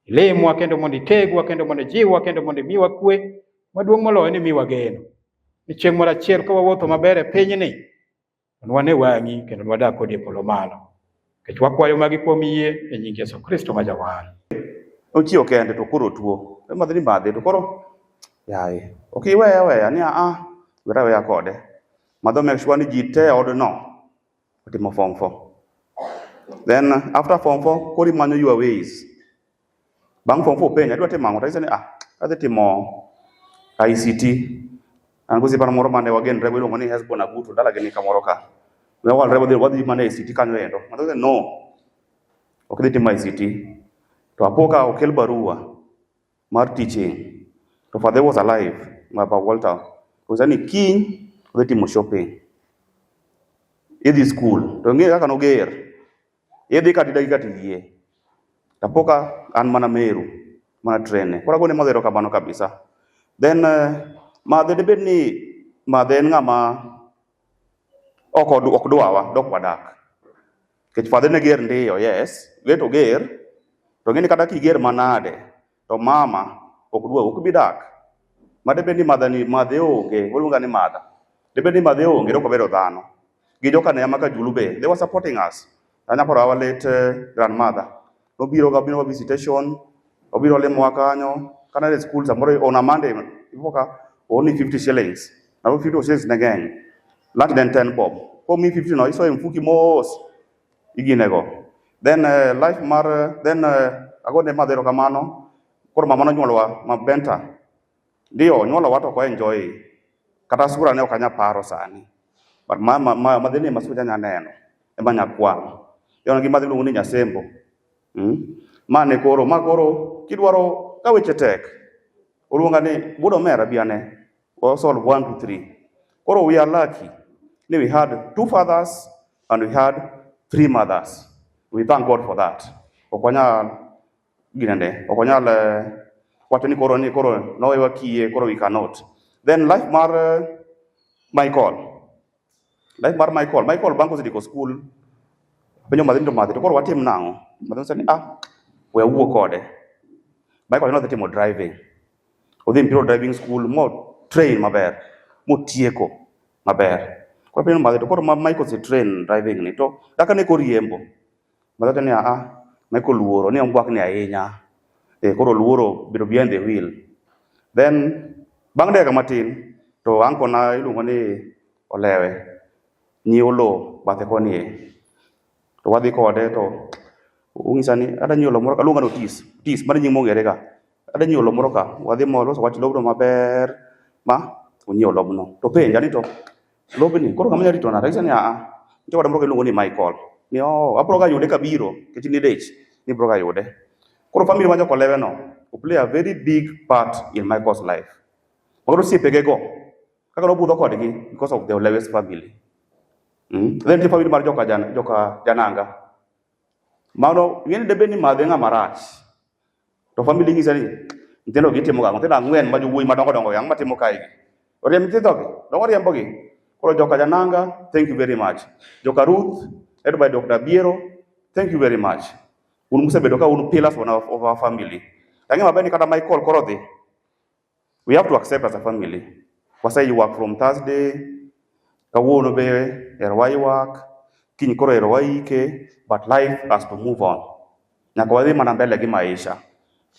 Ilimwa kendo mondo itegwa kendo mondo ijiwwa kendo mondo imiwa kwe maduong' moloyo ni imiwa geno. Ni chieng' moro achiel ka wawuotho maber e pinyni, to nwane wang'i kendo nwadag kodi e polo malo. Nikech wakwayo magi kuom yie e nying Yesu Kristo ma Jawar. Ochiewo kende to koro otuo. Madhi ni madhi to koro yaye. Ok iweya aweya ni a wera aweya kode. Madho make sure ni ji te e odno otimo form 4. Then after form 4 koro imanyo your ways. Bang' form 4 penja adwa timo ang'o? To anyise ni ah adhi timo ICT. An gosiepana moro mane wagenre go iluongo ni Hesbon Agutu dalagi ni kamoro ka. Ne wawalre wadhi mana ICT kanyo endo. Madho no. Ok idhi timo ICT. To apo ka okel barua mar teaching. To father was alive, Baba Walter. Onyisa ni kiny odhi timo shopping. Idhi school. To ing'eyo kaka noger. Idhi kata idagi kata iyie. Apo ka an mana Meru, mana train. Koro agone mother erokamano kabisa. Then madhe debed ni madhe en ng'ama ok dwawa dok wadak. Nikech father ne ger ndiyo, yes, ger to ger. To ng'eni kata kiger manade, to mama ok dwa, ok bi dak. Ma debed ni madha ni madhe onge, waluonga ni madha. Debed ni madhe onge, dok wabedo dhano. Gi joka ne ma Kajulu be, they were supporting us. Anya paro our late grandmother. Nobiro ga biro visitation, obiro limowa kanyo. Kana e school samoro on a Monday, ipo ka only 50 shillings. Na 50 shillings ne ng'eny. Lunch ne en 10 bob. Komiyi 50 no isoyo e mfuki mos iginego. Then life mar then agone mother erokamano. Koro mama nonyuolowa ma Benta. Ndio onyuolowa to ok wa enjoy. Kata sura ne ok anya paro sani. But ma madhini ema sura anya neno. Ema anya kwano. Yon gi madhi iluongo ni Nyasembo. Ma ne koro, ma koro kidwaro ka weche tek. Oluonga ni wuod omera bi ane. Wa solve 1 2 3. Koro we are lucky. Ni we had two fathers and we had three mothers. We thank God for that. Ok wanyal ginene, ok wanyal wacho ni koro nowewa kiye koro we cannot. Then life mar Michael. Life mar Michael, Michael bang' kosetieko school, penjo madhi to madhi to koro watim nang'o? Madhi ni ah, we awuo kode. Michael nodhi timo driving. Odhi Imperial Driving School mo train maber, motieko maber. Koro penjo madhe to koro ma Michael ose train driving ni to kaka ne koriembo. Madhe to ni a Michael luoro ni ombwakni ahinya. Eh, koro luoro bedo behind the wheel. Then bang' dakika matin to uncle na iluongo ni Olewe nyiewo lowo bathe koni e. To wadhi kode to onyisa ni adwa nyiewo lowo moro ka, aluonga ni Otis, Otis mano e nying mong'ere ga. Adwa nyiewo lowo moro ka, wadhi ma waloso wach lobno maber ma onyiewo lobno. To penja ni to lobni koro ng'ama nyalo rito nade? Anyise ni aa, nitie owadwa moro iluongo ni Michael. Ni oo, abro ga yude kabiro nikech nidich, ni ibro ga yude. Koro family mar joka Olewe no o play a very big part in Michael's life. Makoro osiepege go kaka nobudho kodgi because of the Olewes family. Then nitie family mar joka, Jan, joka Jananga. Mano ing'e ni debed ni madhe ng'ama rach. To family nyisa ni nyithindo gi timo gang'o? Nyithindo ang'wen ma jowuoyi madongo dongo gi ang'o matimo kae gi? Oriemb nyithindo gi, dongo riembo gi. Koro joka Jananga, thank you very much. Joka Ruth, led by Dr. Biero, thank you very much. Un musebedo ka un pillars of our family. Tang'e maber ni kata Michael koro dhi. We have to accept as a family. Waseywak from Thursday, kawuono be ero waywak, kiny koro ero waike, but life has to move on. Nyaka wadhi mana mbele gi maisha.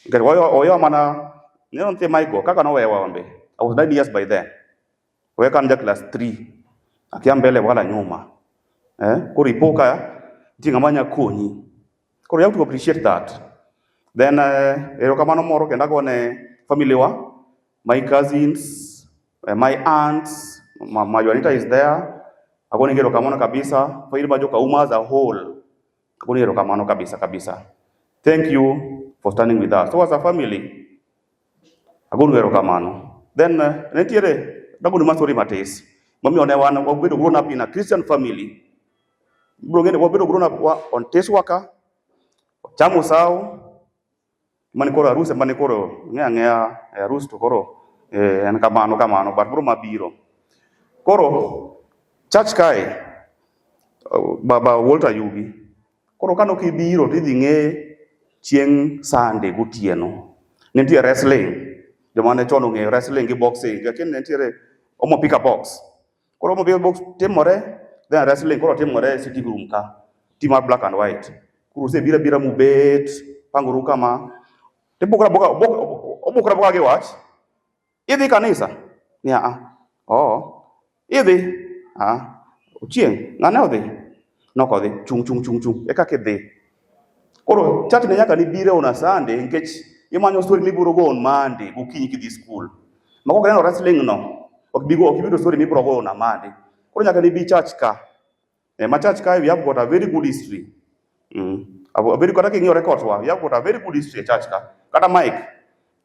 Nikech owewa mana, neno nitie Michael, kaka nowewa wan be. I was 9 years by then. Owewa ka an ja class 3. Akia mbele wala nyuma. Eh? Koro ipo ka nitie ng'ama nya konyi. Koro you have to appreciate that. Then erokamano moro kendo agone family wa, my cousins, my aunts, ma Juanita is there. Agone erokamano kabisa. Family ma joka Uma as a whole. Agone erokamano kabisa kabisa. Thank you for standing with us. So as a family, agonu erokamano. Then nitiere dagonu ma story matis. Momiyo ne wan wabedo grown up in a Christian family. Ibiro ng'e ni wabedo grown up wa on teswa ka, chamo sawo, mane koro arus mane koro ng'e ang'eya e arus to koro en kamano kamano but bro mabiro. Koro church kae baba Walter Yugi. Koro kane ok ibiro to idhi ng'e chieng' Sunday gotieno. Ne nitie wrestling. Joma ne chon ong'eyo wrestling gi boxing. Lakini ne nitiere Omo Pika Box. Koro Omo Pika Box timore, then wrestling koro timore e sitting room ka. Team mar black and white. Koro usebiro abira mubet, pangoru kama. Tibukra buka, obukra buka gi wach. Idhi kanisa? Ni a. Oh. Idhi? Ah. Ochieng', ng'ane odhi? Nok odhi. Chung chung chung chung. Eka kidhi. Koro church ne nyaka nibire on a Sunday nikech imanyo story mibiro go on Monday gokinyi kidhi school. Ma kok ineno wrestling no, ok bigo ok ibiro story mibiro go on a Monday. Koro nyaka nibi church ka. Eh, ma church ka we have got a very good history. A very kata king'iyo records wa, we have got a very good history e church ka. Kata Mike,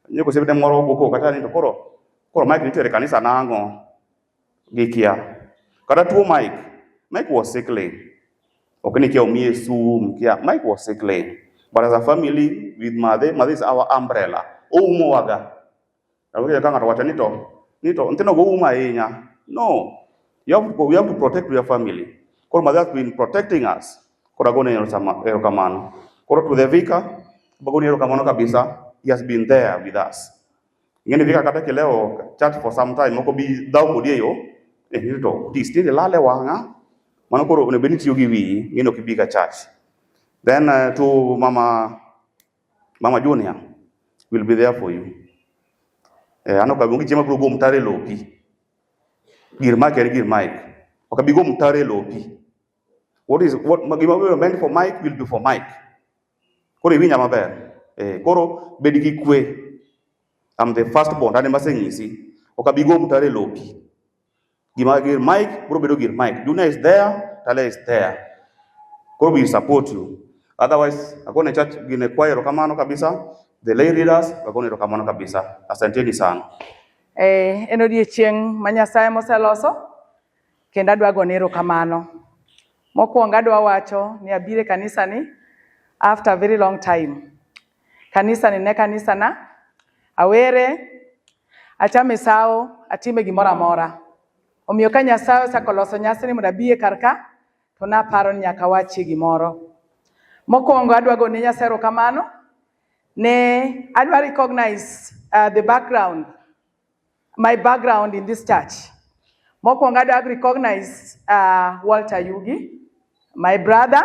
nyeko osiepe moro go kata ni to koro koro Mike nitiere kanisa nang'o? Gikia. Kata tuo Mike, Mike was sickly. Ok ni kia omiye sum, kia Mike was sickly. But as a family with Madhe, Madhe is our umbrella. Oumowaga. Awinjo ka ng'ato wacho ni to nyithindo go umo ahinya. No. You have to protect your family. Koro Madhe has been protecting us. Koro agone erokamano. Koro to the vicar, agone erokamano kabisa. He has been there with us. Ing'eni vicar kata kilewo church for some time, moko bi dhaw kodi e yo, eh, ni to tis tinde lale wang'a. Mano koro onego bed ni tiyo gi wiyi, ing'eni ok ibi ka church. Then to Mama Junior will be there for you. Eh, an ok abi onge chieng' mabiro go mtaro e lopi. Gir Mike en gir Mike. Ok abi go mtaro e lopi. What is what gima biro meant for Mike will be for Mike. Koro iwinja maber. Eh, koro bed gi kwe. I'm the first born, an ema asenyisi. Ok abi go mtaro e lopi. Gima gir Mike biro bedo gir Mike. Junior is there, Talia is there. Koro we support you. Otherwise, agone church gine choir erokamano kabisa. The lay leaders agone erokamano kabisa. Asanteni sana. Eh, en odiechieng' ma Nyasaye moseloso kendo adwa gone erokamano. Mokwongo adwa wacho ni abiro e kanisa ni after a very long time. Kanisa ni ne kanisa na, awere, achame sawo, atime gimoro amora. Omiyo ka Nyasaye osechako loso nyasi ni mondo abi e kar ka, to naparo ni nyaka awachie gimoro. Mokwongo adwa gone Nyasaye erokamano Ne adwa recognize the background, my background in this church. Mokwongo adwa recognize Walter Yugi, my brother,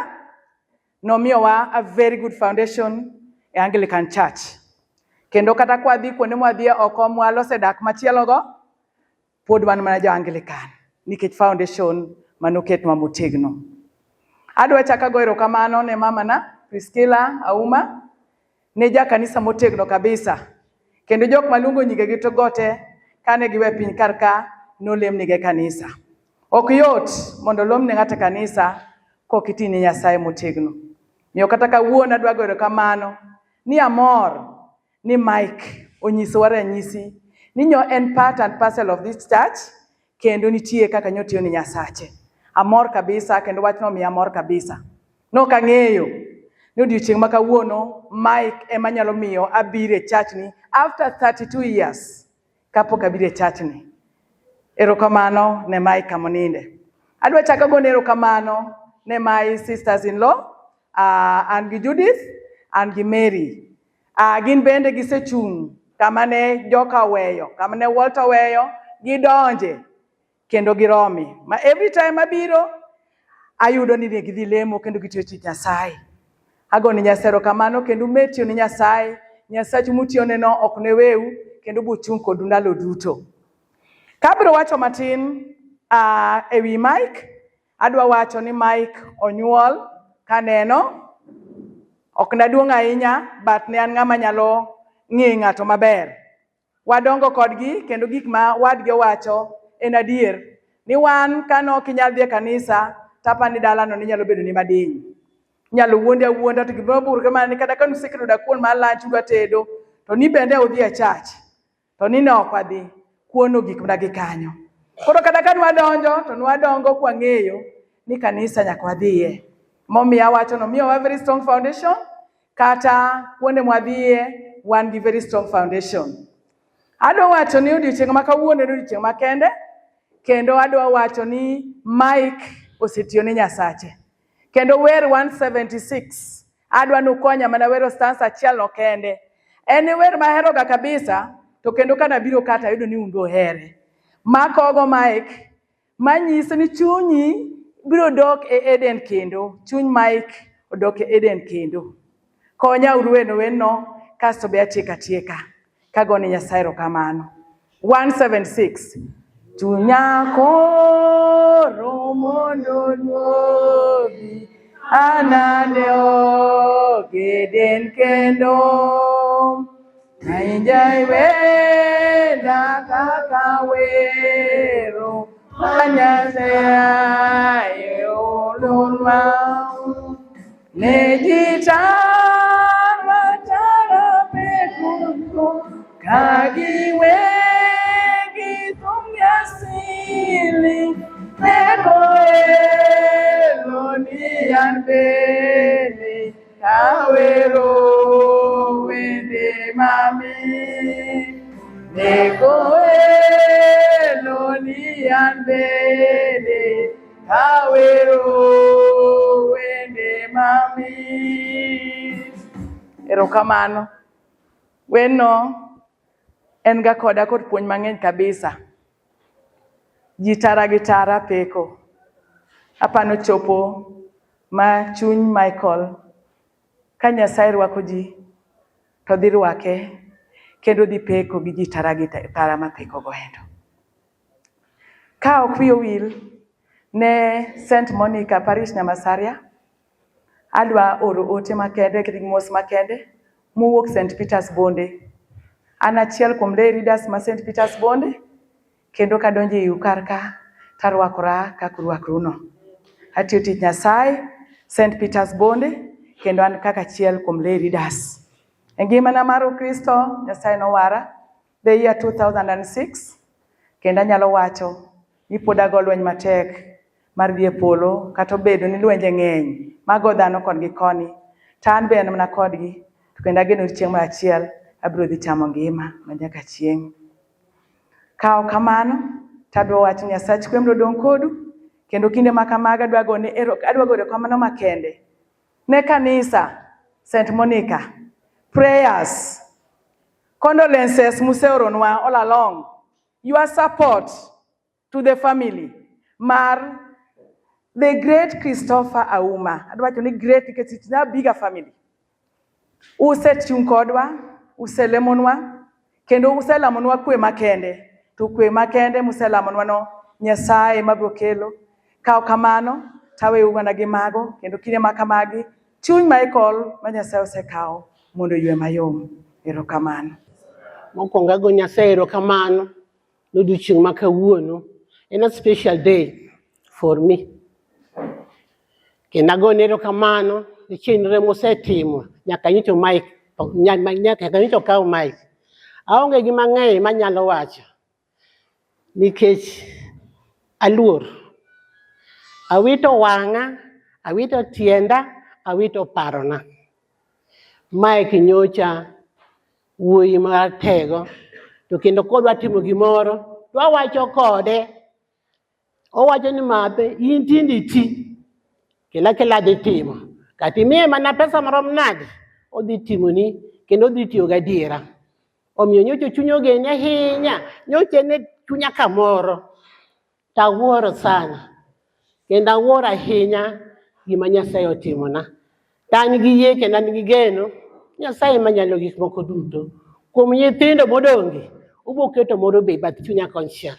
nomiyowa a very good foundation e Anglican Church. Kendo kata kwadhi kuonde mwadhie oko mwalose dak machielogo, pod wan mana jo Anglican nikech foundation manoketnwa motegno. Adwa chako ago erokamano ne mamana Priscilla Auma, ne ja kanisa motegno kabisa. Kendo jok maluongo nyingegi to gote kane giwe piny kar ka nolemnigi e kanisa. Ok yot mondo olom ne ng'ato e kanisa kok iti ne Nyasaye motegno. Miyo kata kawuono adwa goyo erokamano ni amor ni Mike onyisowa ranyisi ni nyo en part and parcel of this church kendo nitie kaka nyotiyo ne Nyasache. Amor kabisa kendo wachno omiya mor kabisa. Nok ang'eyo ni odiochieng' ma kawuono Mike ema nyalo miyo abiro e church ni after 32 years kapok abiro e church ni. Erokamano ne Mike Kamoninde. Adwa chako gone erokamano ne my sisters in law, an gi Judith, an gi Mary. Gin bende gisechung' kama ne joka oweyo, kama ne Walter oweyo, gidonje kendo giromi. Ma every time abiro, ayudo ni ne gidhi lemo kendo gitiyo tich Nyasaye. Agone Nyasaye erokamano kendo umed tiyo ne Nyasaye. Nyasachu mutiyoneno ok ne weu kendo bochung' kodu ndalo duto. Kabiro wacho matin ewi Mike, adwa wacho ni Mike onyuol kaneno, ok naduong' ahinya but ne an ng'ama nyalo ng'e ng'ato maber. Wadongo kodgi kendo gik ma wadgi owacho en adier. Ni wan kane ok inyal dhi e kanisa, tapa ni dalano ne nyalo bedo ni madiny. Inyalo wuondi awuonda to gimoro burge mana ni kata ka nuseketo dakuon mar lunch udwa tedo, to ni bende udhi e church. To ni ne ok wadhi, kuon ogik mana gi kanyo. Koro kata ka nwadonjo, to nwadongo kwang'eyo ni kanisa nyaka wadhiye. Momiyo awacho no miyowa very strong foundation, kata kuonde mwadhiye wan gi very strong foundation. Adwa wacho ni odiochieng' ma kawuono en odiochieng' makende, kendo adwa wacho ni Mike osetiyo ne Nyasache. Kendo wer 176, adwa nukonya mana wero stanza achiel no kende. En wer maheroga kabisa, to kendo kanabiro kata ayudo ni un be uhere. Makogo Mike, manyiso ni chunyi biro dok e Eden kendo. Chuny Mike odok e Eden kendo. Konya uru weno weno, kasto be atieko atieka. Kagone Nyasaye erokamano. 176. Chunya koro mondo oduogi, anane ok Eden kendo. Awinj wenda kaka wero, ma Nyasaye oolonwa. Ne ji tara tara pekugo, ka giwegi thum asili, ne koelo ni an bende kawero wende mamit. Ne koelo ni an bende kawero wende mamit. Erokamano. Weno en ga koda kod puonj mang'eny kabisa. Ji tara gi tara peko. Apano chopo ma chuny Michael ka Nyasaye rwako ji to dhi rwake kendo dhi peko gi ji tara gi tara mapeko go endo. Ka ok wiyi owil ne St. Monica Parish Nyamasaria, adwa oro ote makende gi mos makende mowuok St. Peters Bonde. An achiel kuom lay readers ma St. Peters Bonde, kendo kadonjo e iu kar ka tarwakora kaka urwakruno. Atiyo tich Nyasaye St. Peters Bonde kendo an kaka achiel kuom lay readers. E ngimana mar Ukristo, Nyasaye nowara the year 2006 kendo anyalo wacho ni pod ago lweny matek mar dhi e polo kata obedo ni lwenje ng'eny mago dhano kon gi koni to an be an mana kodgi to kendo ageno ni chieng' moro achiel abiro dhi chamo ngima ma nyaka chieng'. Ka ok kamano to adwa wacho ni Nyasach kwe mondo odong' kodu kendo kinde ma kamago adwa gone adwa goyo erokamano makende ne kanisa St. Monica Prayers, condolences museoronwa all along, your support to the family mar the great Christopher Auma. Adwa wacho ni great nikech it's a bigger family. Usechung' kodwa, uselemonwa, kendo uselamonwa kwe makende. To kwe makende muselamonwa no, Nyasaye mabiro kelo. Ka ok kamano, taweyou mana gi mago, kendo kinde ma kamagi, chuny Michael ma Nyasaye osekawo mondo oywe mayom. Erokamano. Mokwongo ago Nyasaye erokamano n'odiochieng' ma kawuono. En a special day for me. Kendo agone erokamano ne chenro mosetimo nyaka nyocha Mike nyaka nyocha okaw Mike. Aonge gi mang'eny manyalo wacho nikech aluor. Awito wang'a, awito tienda, awito parona. Mike nyocha wuoyi maratego to kendo kodwa timo gimoro to awacho kode owacho ni madhe in tinde iti kela kela adhi timo kata imiye mana pesa marom nade odhi timoni kendo odhi tiyo gadiera omiyo nyocha chuny ogene ahinya nyocha en e chunya kamoro tawuoro sana kendo awuoro ahinya gima Nyasaye otimona to an gi yie kendo an gi geno Nyasaye manyalo gik moko duto kuom nyithindo modong'gi obiro keto moro be e bath chunya konchiel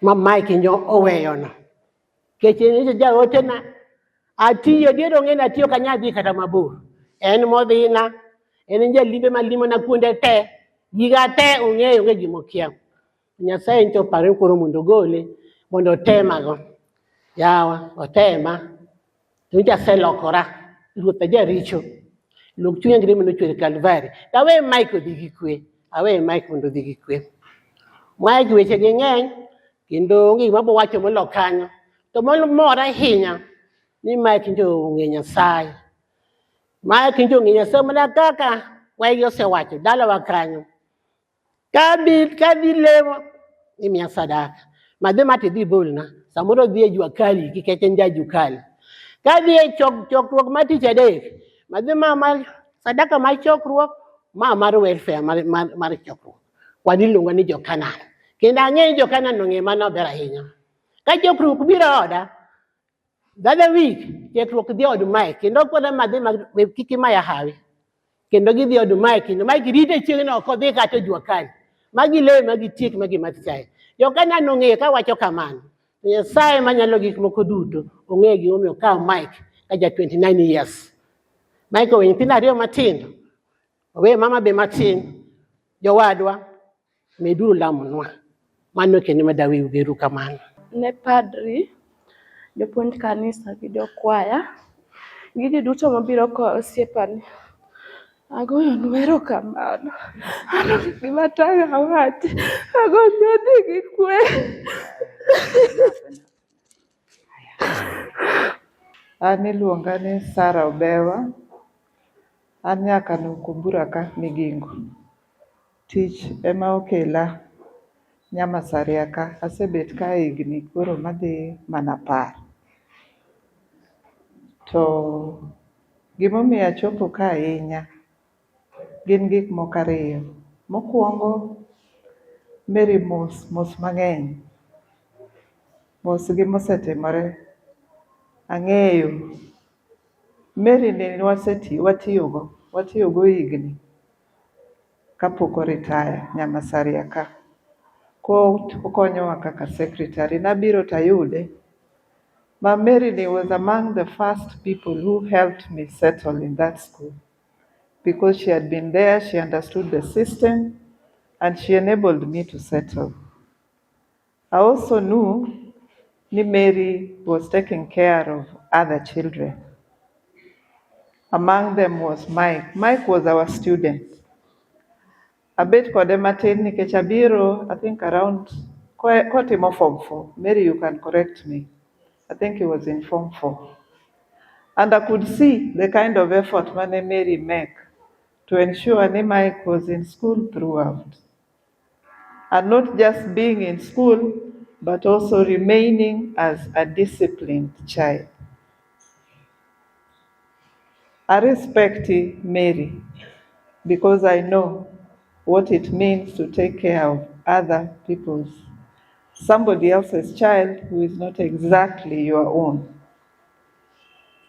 ma Mike nyo oweyono nikech en jaotena atiyo dier ong'e ni atiyo ok anyal dhi kata mabor en modhina en jalimbe malimona kuonde te giga te ong'eyo onge gima okia Nyasaye nyocha oparo ni koro mondo ogole mondo otemago yawa otema to nyocha aselokora ruoth ajaricho luok chunya gi remo nochwer e Kalvari to awe Mike odhi gi kwe awe Mike mondo odhi gi kwe Mike weche gi ng'eny kendo onge gima abo wacho molo kanyo to mora ahinya ni Mike njo ong'e Nyasaye Mike njo ong'e Nyasaye mana kaka waygi osewacho dalawa kanyo kadhi kadhi lemo imiya sadaka madhi mati dhi bolna samoro dhi e jua kali nikech en ja jua kali kadhi e chokruok mar tich adek madhi ma mar sadaka mar chokruok ma mar welfare mar chokruok wan iluongo ni jo Canaan kendo ang'eyo ni jo Canaan ong'e mano maber ahinya ka chokruok biro oda the other week chokruok dhi od Mike kendo kona madhi kik imaya hawi kendo gidhi od Mike kendo Mike rite chieng'no ok odhi kata e jua kali magi le magi tiek magi madh chae jo Canaan ong'eyo kawacho kamano Nyasaye manyalo gik moko duto ong'eyo gimomiyo okawo Mike ka ja 29 years Mike owe nyithindo ariyo matindo owe mama be matin jowadwa meduru lamonwa mano kendo madaweyu geru kamano Ne padri, jopuonj kanisa gi jokwaya, gi ji duto mobiro kowo osiepani. Agoyonu erokamano. An onge gima tang' awachi. Agonyo odhi gi kwe. An iluonga ni Sarah Obewa. An nyaka Kumbura ka Migingo. Tich ema okela Nyamasaria ka. Asebet ka higni koro madhi mana 10. To gimomiyo achopo ka ahinya gin gik moko ariyo. Mokwongo, Mary mos mos mang'eny. Mos gi mosetimore ang'eyo. Mary ni watiyogo watiyogo higni kapok o retire Nyamasaria ka. Okonyowa kaka secretary. Nabiro tayude ma Mary ni was among the first people who helped me settle in that school because she had been there, she understood the system, and she enabled me to settle. I also knew ni Mary was taking care of other children. Among them was Mike. Mike was our student. Abet kode matin nikech abiro, I think around kotimo form 4. Mary, you can correct me. I think he was in form 4. And I could see the kind of effort mane Mary make to ensure ni Mike was in school throughout. And not just being in school, but also remaining as a disciplined child. I respect Mary. Because I know what it means to take care of other people's, somebody else's child who is not exactly your own.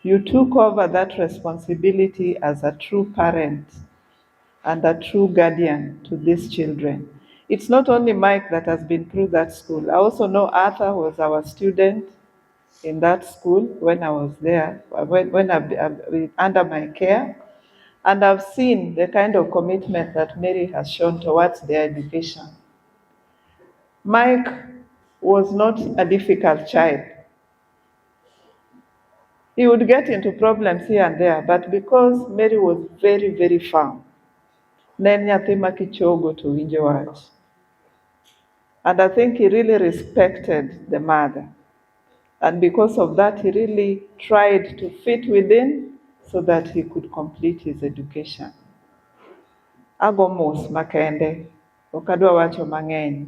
You took over that responsibility as a true parent and a true guardian to these children. It's not only Mike that has been through that school. I also know Arthur was our student in that school when I was there, when I, under my care. And I've seen the kind of commitment that Mary has shown towards their education. Mike was not a difficult child. He would get into problems here and there, but because Mary was very, very firm, ne en nyathi ma kichogo to winjo wach. And I think he really respected the mother. And because of that, he really tried to fit within so that he could complete his education. Ago mos makende, ok adwa wacho mang'eny.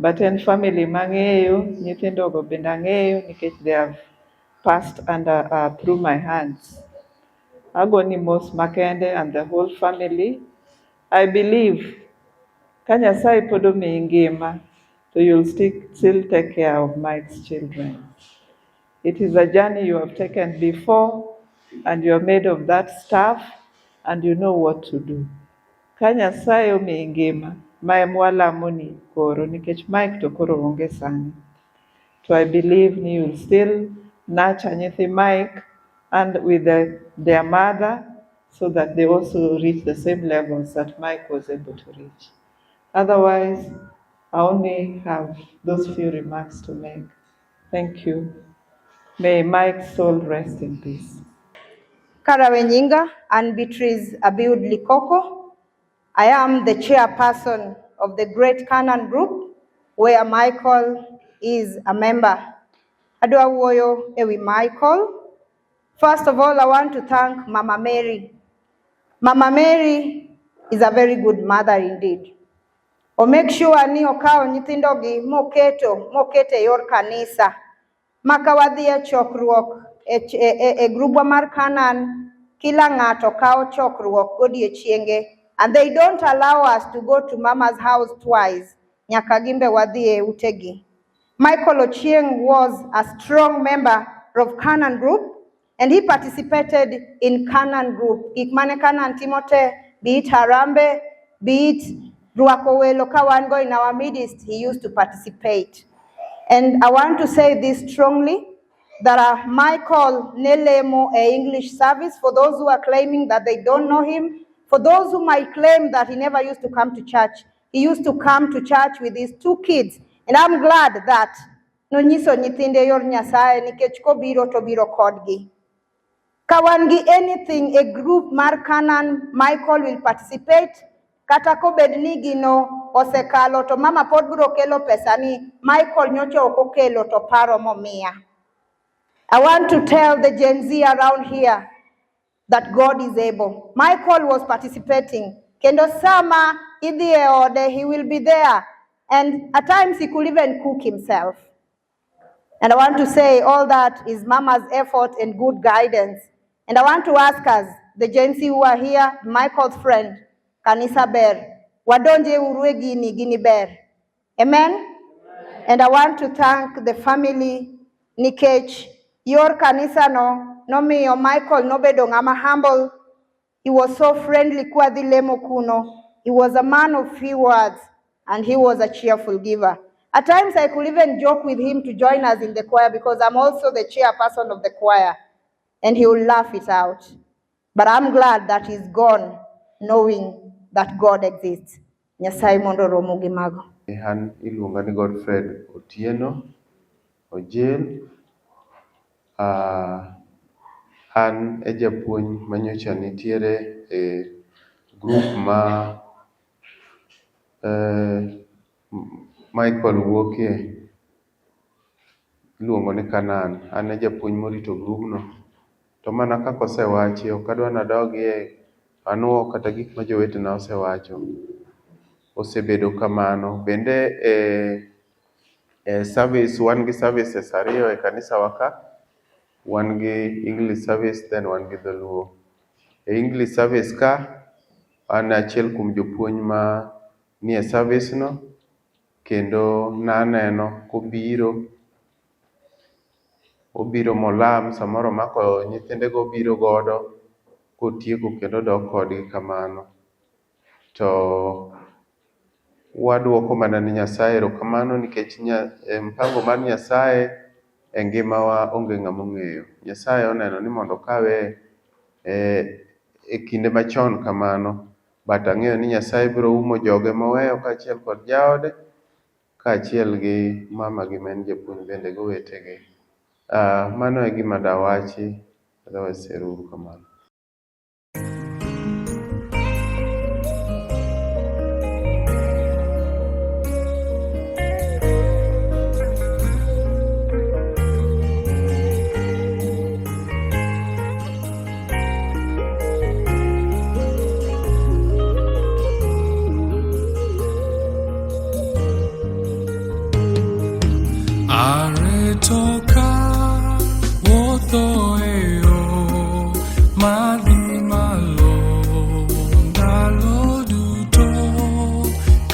But en family mang'eyo, nyithindogo bende ang'eyo nikech they have passed under through my hands. Agoni mos makende and the whole family. I believe ka Nyasaye pod omiyi ngima, to you'll still take care of Mike's children. It is a journey you have taken before, and you are made of that stuff, and you know what to do. Ka Nyasaye omiyi ngima, ma ema walamoni koro, nikech Mike to koro onge sani. To I believe ni you'll still nurture nyithi Mike and with their mother so that they also reach the same levels that Mike was able to reach. Otherwise, I only have those few remarks to make. Thank you. May Mike's soul rest in peace. Karawe Nyinga and Beatrice Abiud Likoko. I am the chairperson of the Great Canaan Group, where Michael is a member. Adwa wuoyo ewi Michael. First of all, I want to thank Mama Mary. Mama Mary is a very good mother indeed. O make sure ni okawo nyithindogi moketo e yor kanisa. Maka wadhi e chokruok e grubwa mar Canaan, kila ng'ato kawo chokruok godiechienge and they don't allow us to go to mama's house twice. Nyaka gimbe wadhi e utegi. Michael Ochieng was a strong member of Canaan Group and he participated in Canaan Group. Gik mane Canaan timo te, be it Harambee, be it rwako welo ka wan go in our midst, he used to participate. And I want to say this strongly, that Michael ne lemo e English service, for those who are claiming that they don't know him, for those who might claim that he never used to come to church, he used to come to church with his two kids. And I'm glad that nonyiso nyithinde yor Nyasaye nikech kobiro to biro kodgi. Ka wan gi anything, a group mar Canaan, Michael will participate. Kata kobed ni gino osekalo to mama pod biro kelo pesa ni Michael nyocha ok okelo to paro momiya. I want to tell the Gen Z around here that God is able. Michael was participating. Kendo sama idhi e ode, he will be there. And at times he could even cook himself. And I want to say all that is Mama's effort and good guidance. And I want to ask us, the Gen Z who are here, Michael's friend, Kanisa Ber, wadonje uru e gini, gini ber. Amen? And I want to thank the family, nikech yor kanisa no, nomiyo Michael nobedo ng'ama humble. He was so friendly kwadhi lemo kuno. He was a man of few words and he was a cheerful giver. At times I could even joke with him to join us in the choir because I'm also the chairperson of the choir, and he will laugh it out. But I'm glad that he's gone knowing that God exists. Nyasaye mondo oromu gi mago. An iluonga ni Godfred Otieno Ojel. An e japuonj manyocha nitiere e group ma Michael wuokie iluongo ni Canaan. An e japuonj morito grubno. To mana kaka osewachi, ok adwa nadogie anuo kata gik ma jowetena osewacho. Osebedo kamano. Bende e service, wan gi services ariyo e kanisa wa ka. Wan gi English service then wan gi dholuo. E English service ka, An achiel kuom jopuonj ma nie service no kendo naneno kobiro obiro molam samoro omako nyithindego obiro godo kotieko kendo odok kodgi kamano. To waduoko mana ne Nyasaye erokamano nikech mpango mar Nyasaye e ngimawa onge ng'ama ong'eyo. Nyasaye oneno ni mondo okawe e kinde machon kamano but ang'eyo ni Nyasaye biro umo joge moweyo kaachiel kod jaode kaachiel gi mamagi ma en japuonj bende gi owetegi. Mano e gima dawachi otherwise ero uru kamano. Aretoka wuotho e yo madhi malo ndalo duto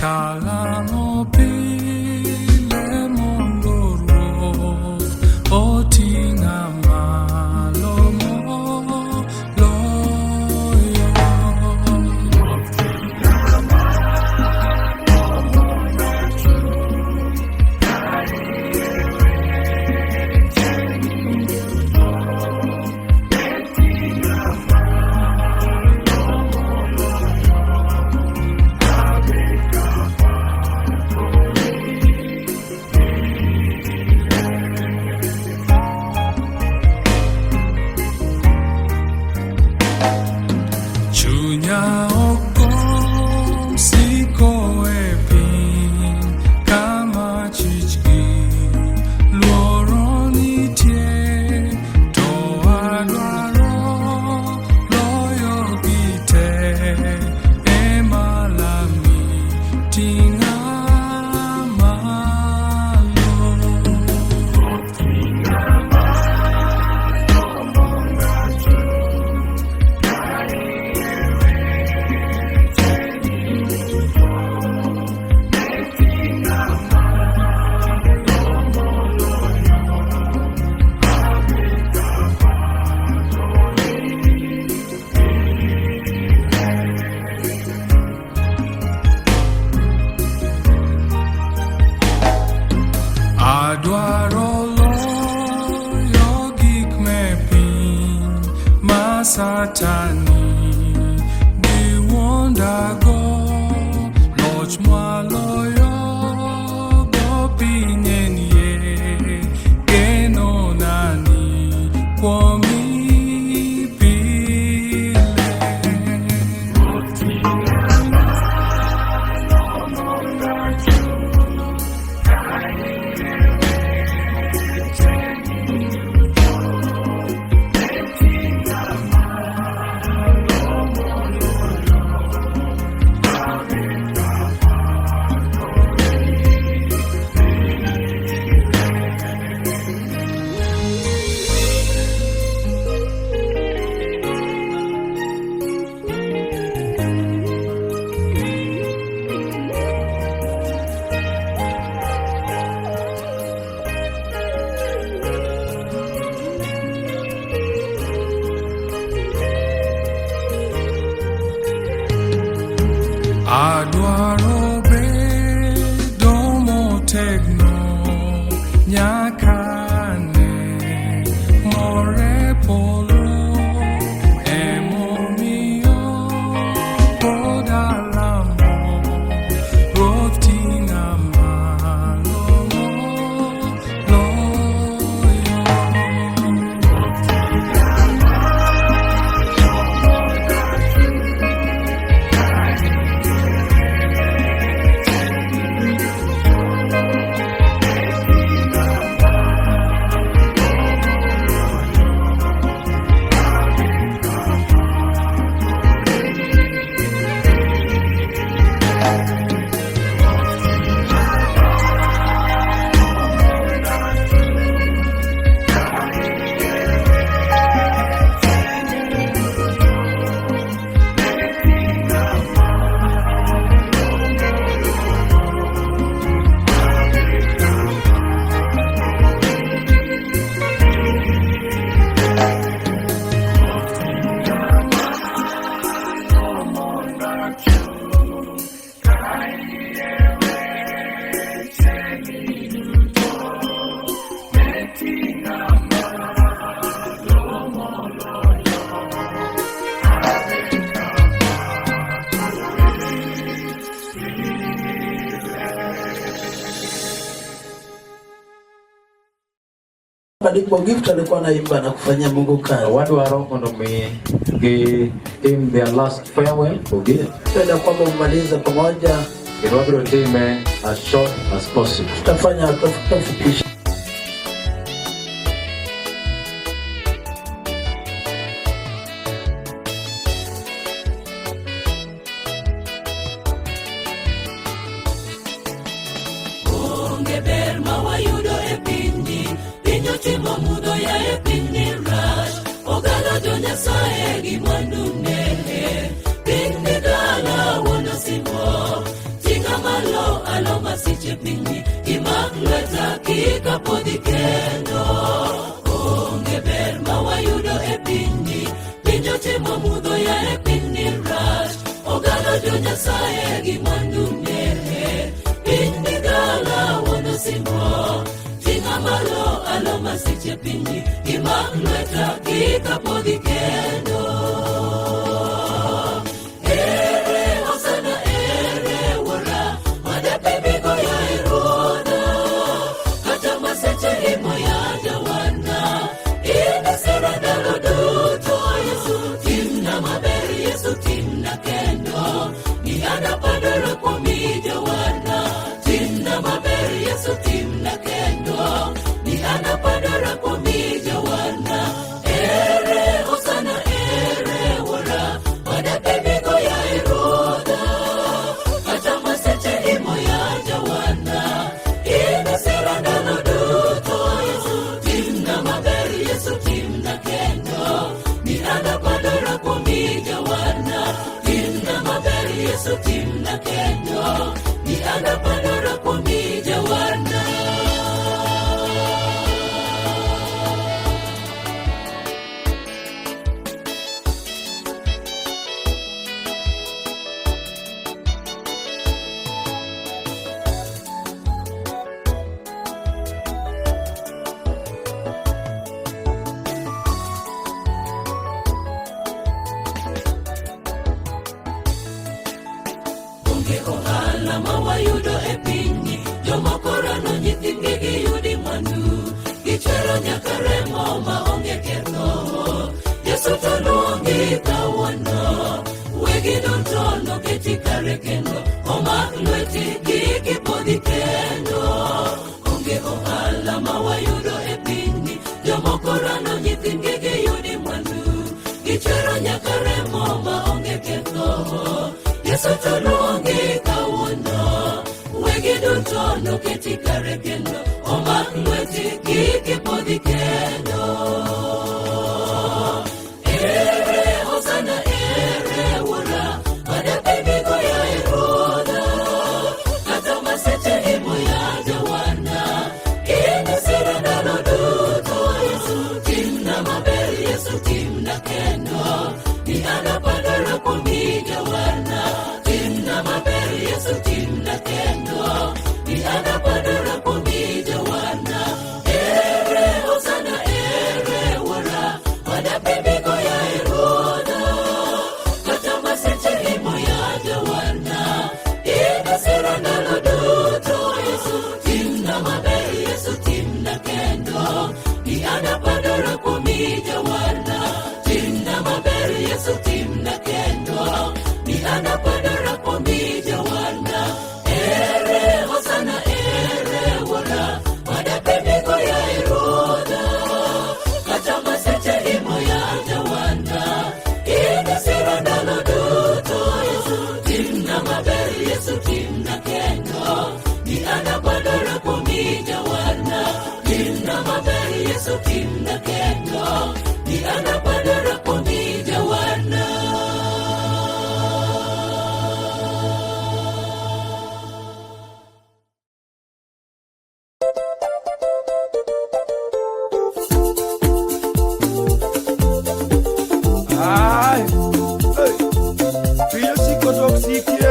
kalamo pile mondo Ruoth oting'a malo moloyo. Chunya ok gomb siko e piny kama chich gi luoro nitie to adwaro loyo gi te ema lami ting'a malo. Adwaro loyo gik me piny ma Satani giwuondago loch mwaloyo go piny en yie geno nani kuomi pile. Adwaro bedo motegno nyaka ne mor e polo emomiyo pod alamo Ruoth ting'a malo moloyo. Kadikwa Gift alikuwa anaimba na kufanyia Mungu kazi. Wadwaro mondo mi gitim their last farewell forgive. Penda kwamba umalize pamoja, Kendo wabiro time as short as possible. Tutafanya tutafupisha. Onge ber ma wayudo e pinyni, piny otimo mudho ya e pinyni rach. Oganda jo Nyasaye gi mwandu nene, pinyni dala wuon osimbo. Ting'a malo alo masiche pinyni, imak lweta kik apodhi kendo. Onge ber ma wayudo e pinyni, piny otimo mudho ya e pinyni rach. Oganda jo Nyasaye gi mwandu nene, piny ni dala wuon osimbo. Ting'a malo alo masiche pinyni, imak lweta kik apodhi kendo. Ere Hosana, ere wuora, madepe migoyo e Ruodha. Kata maseche imo ya jawana, in sira ndalo duto. Yesu timna maber, Yesu timna kendo, ni an apadora kuomi jawana. Timna maber, Yesu timna kendo, ni an apadora kuomi jawana. Ere Hosana, ere wuora, madepe migoyo e Ruodha. Kata maseche imo ya jawana, in sira ndalo duto. Yesu timna maber, Yesu timna kendo, ni an apadora kuomi jawana. Timna maber, Yesu timna kendo, ni an apadora kuomi jawana. Onge ohala ma wayudo e pinyni, jomoko rano nyithindgi giyudi mwandu, gichwero nyaka remo ma onge ketho. Yesu to luongi kawuono, wegi duto noketi kare kendo, omak lweti kik ipodhi kendo. Onge ohala ma wayudo e pinyni, jomoko rano nyithindgi giyudi mwandu, gichwero nyaka remo ma onge ketho. Yesu to luongi kawuono, wegi duto noketi kare kendo, omak lweti kik ipodhi kendo. Ere Hosana, ere wuora, madepe migoyo e Ruodha. Kata maseche imo ya jawana, in sira ndalo duto. Yesu timna maber, Yesu timna kendo, ni an apadora kuomi jawana. Timna maber, Yesu timna kendo, ni an apadora kuomi jawana. Ere Hosana, ere wuora, madepe migoyo e Ruodha. Kata maseche imo ya jawana, in sira ndalo duto. Yesu timna maber, Yesu timna kendo, ni an apadora kuomi jawana. Timna maber, Yesu timna kendo, ni an apadora kuomi jawana. Ere Hosana, ere wuora, madepe migoyo e Ruodha. Kata maseche imo ya jawana, in sira ndalo duto. Yesu timna maber, Yesu timna kendo, ni an apadora kuomi jawana. Timna maber, Yesu timna kendo, ni an apadora kuomi jawana. Ai, hey. Piny osiko to ok sikie.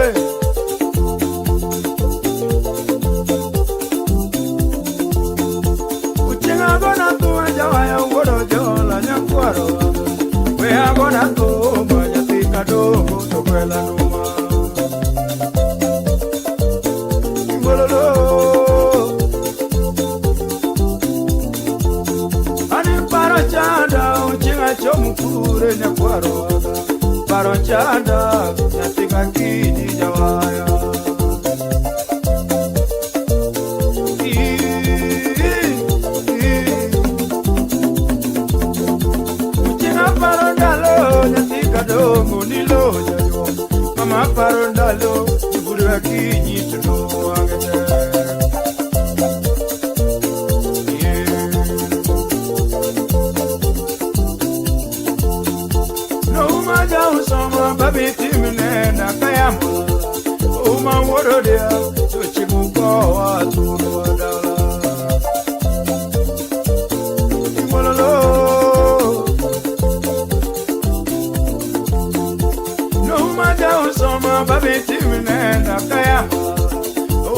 pure nyakwaro paro chanda nyathi gakinyi jawaya. Uchina paro ndalo nyathi kadongo nilo jajuok mama paro ndalo iburu akinyi to wang'e tek. Babi timne na kayamo uma worodia to chimuko aturu dala Mololo no ma usoma babi timne na kayamo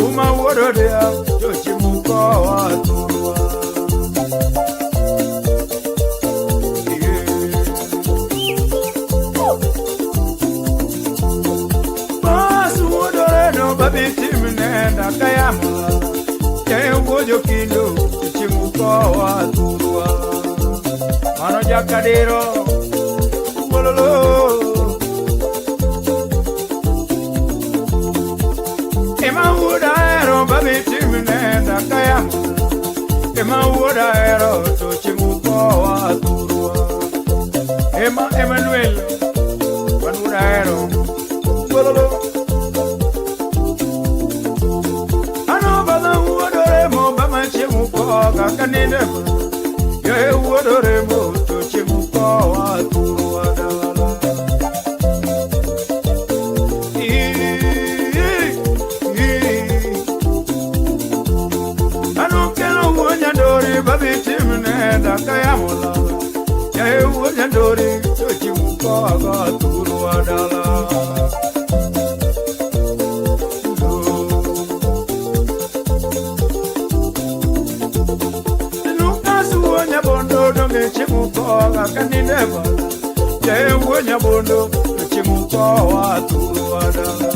uma worodia to chimuko aturu. Babi timne na kayamo ye wojo kilo chimuko aturwa mano jakadero bololo ema wuda ero babi timne na kayamo ema wuda ero to chimuko aturwa ema Emmanuel wanuda ero bololo. Kakanene ye wodore mo to chimuko aturwa dala anu kelo wonya dori babi timne da kayamola ye wonya dori to chimuko aturwa dala. Chimuko kanine ba ye wonya bondo chimuko aturwa dala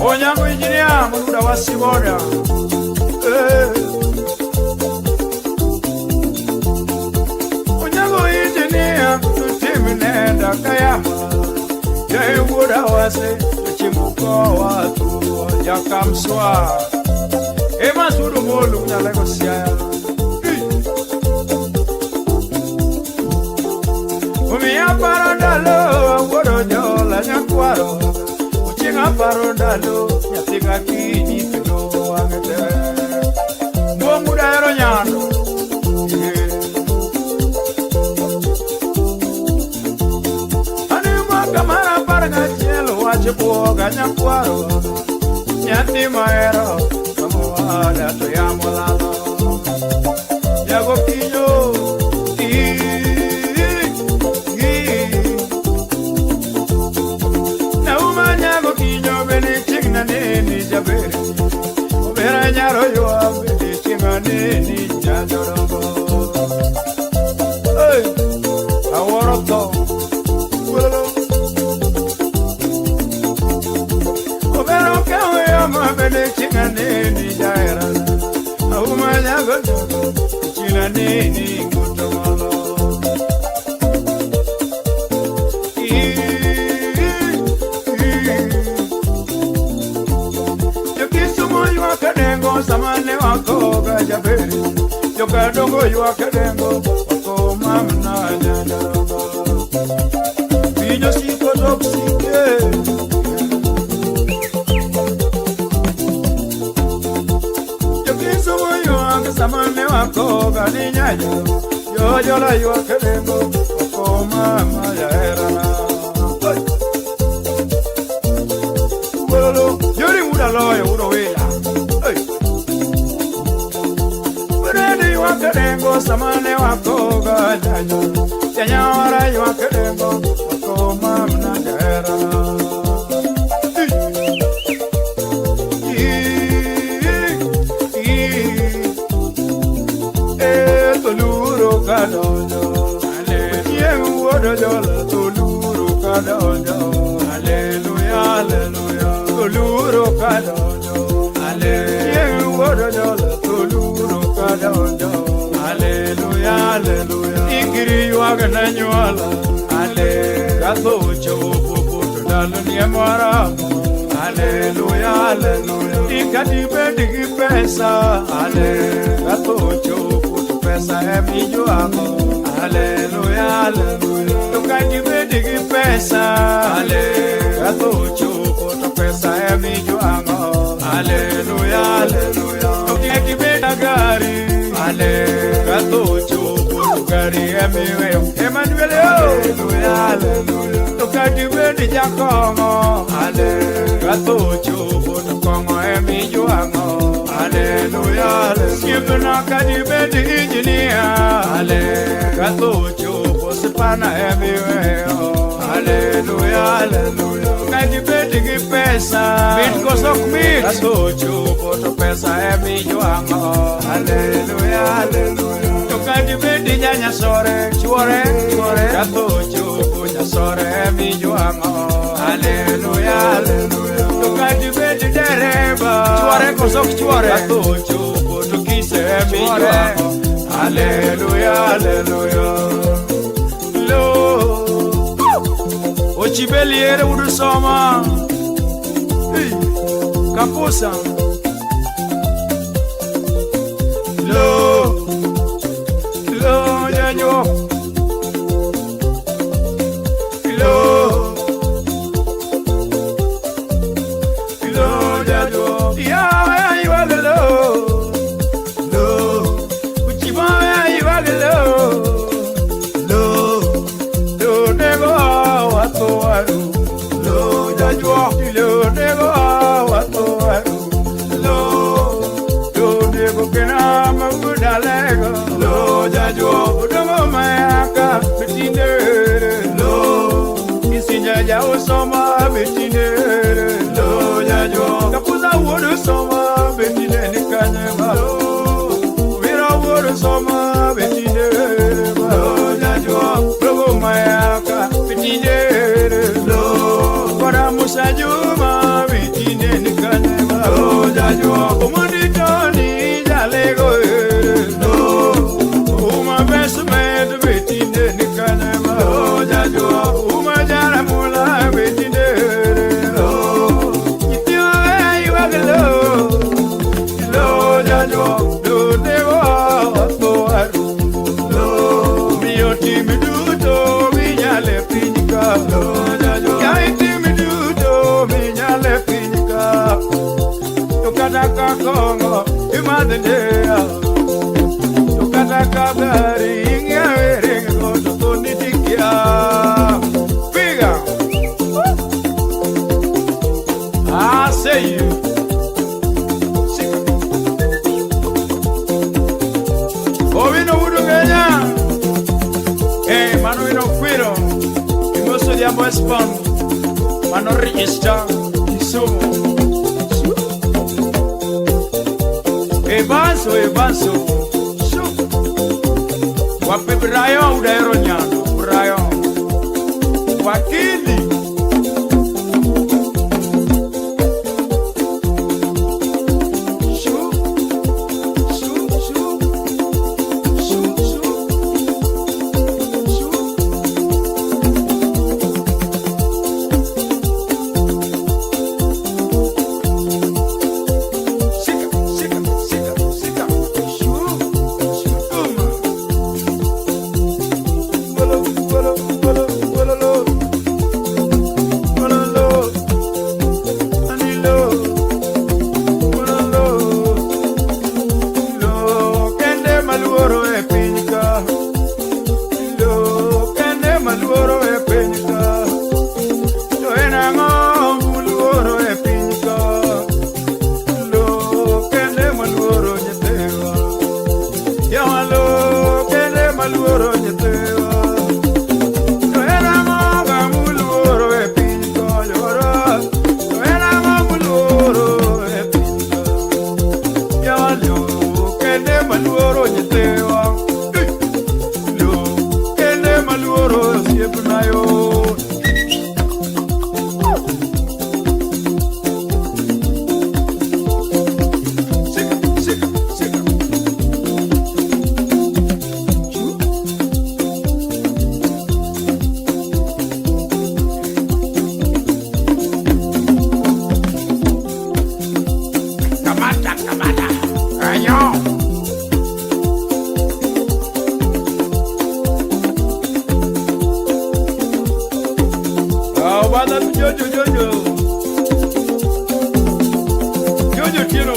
onyango injinia muda wasibona onyango injinia tutimne da kayama ye woda wase chimuko aturwa yakamswa emasuru molu nyalego siaya. Omiya paro ndalo wuodo jola nyakwaro ochieng' aparo ndalo nyathi gakinyi kendo wang'e tek Mbongu dahero nyando. Ane mwaka mar 11 wach buoga nyakwaro nyathi mahero mamowada to yamo lalo jago kinyo. Nini jabere obera nyaro yo abede chinga nini nyajorongo hey aworo to wolo obera kawe ama bede chinga nini jaera auma nyago chinga nini ngutomolo. Samane wako gajabere jokadongo ywak dengo wako mamna nyandarongo winjo siko tok sike jokisumo ywak samane wako ganinyayo jojola ywak dengo wako mama jaherana. Wololo yori udaloyo udowila. Dengo samane wako gajayo janyawara ywak dengo wako mamna jaherana. Toluro kadonjo chieng' wuodo jola toluro kadonjo haleluya haleluya toluro kadonjo chieng' wuodo jola toluro kadonjo. Hallelujah, hallelujah. Ikiri ywak ne nyuola. Ale katho ochopo to ndalo ni emoramo. Haleluya, haleluya. Ikadibed gi pesa. Ale katho ochopo to pesa emijwang'o. Haleluya, haleluya. To kadibed gi pesa. Ale katho ochopo to pesa emijwang'o. Haleluya, haleluya. To kik ibed gari. Ale katho ochopo to gari emiweyo. Emmanuel, haleluya, haleluya. To kadibed jakong'o. Ale katho ochopo to kong'o emijwang'o. Haleluya, haleluya. Osiepna kadibed injinia. Ale katho ochopo sipana emiweyo. Haleluya, haleluya. Kadibed gi pesa. Mit koso ok mit. Katho ochopo to pesa emijwang'o. Haleluya, haleluya. To kadibed janyasore, chuore, chuore. Katho ochopo nyasore emijwang'o. Haleluya, haleluya. To kadibed dereba, chuore koso ok chuore. Katho ochopo to kise emijwang'o. Haleluya, haleluya. Lo, ochibeliere udusoma. Hey, kapusa. Lo, lo, nyanyo. Lo, lo, nyanyo. Ya, iwale lo. Lo, uchiba iwale lo. Lo, lo nego wato aru. Lo, nyanyo. Lo nego wato aru. Lo, lo nego kena mabudalego. Lo, nyanyo. Udomo mayaka bitinde. Lo, isinja jausoma bitinde. Lo, nyanyo. Kapuza wuodo soma bitinde nikanyema. Lo, wira wuodo soma bitinde. Lo, nyanyo. Udomo mayaka bitinde. Lo, kora Musa Juma bitinde nikanyema. Lo, nyanyo. Omondi toni jalego. Lo, uma besmed bitinde nikanyema. Lo, nyanyo. Uma jaramula bitinde. Lo, nyithiwa ywag lo. Lo, nyanyo. Lo nego watho aru. Lo, miyo tim duto minyale piny ka. Lo, nyanyo. Yaye tim duto minyale piny ka. To kata ka kong'o imadh ndeya. To kata ka gari ing'iewe ringo to tho nitikia. Piga. I say you. Owino wudu Kenya. Eh, mano wino kwiro. Imoso jambo espon. Mano register Kisumu. Ebanso, ebanso. Shu. Wape Brian udaero nyando. Brian. Wakili. Shu. Shu, shu. Shu, shu. Shu. Shika, shika, shika, shika. Shu, shu, uma.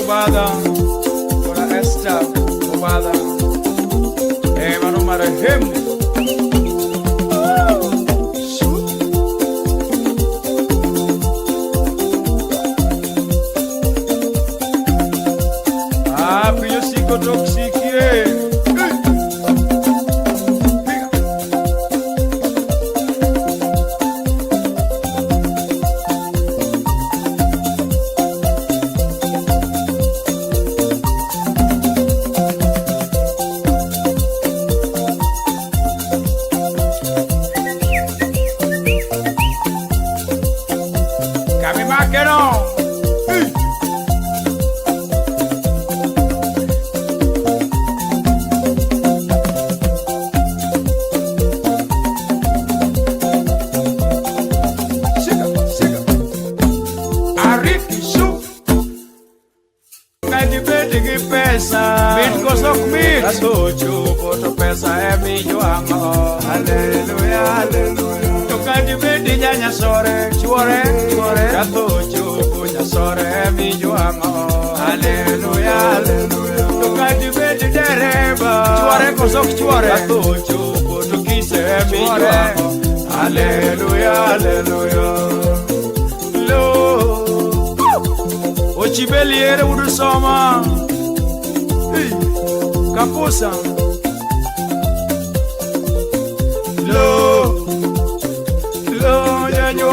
Obadha koda Esther Obadha. Eh, mano marehemu. Ah, piny osiko tok sikie. Kami makeno. Shika, shika. Ariki shu. Ka dibed gi pesa. Mit koso ok mit. Kasto ochopo to pesa emijwang'o. Haleluya, haleluya. To ka dibed ja nyasore, chuore, chuore. Kasto ochopo nyasore emijwang'o. Haleluya, haleluya. To ka dibed dereba, chuore koso ok chuore. Kasto ochopo to kise emijwang'o. Haleluya, haleluya. Lo. Ochibeliere udusoma. Hey, Kapusa. Lo. Lo yanyo.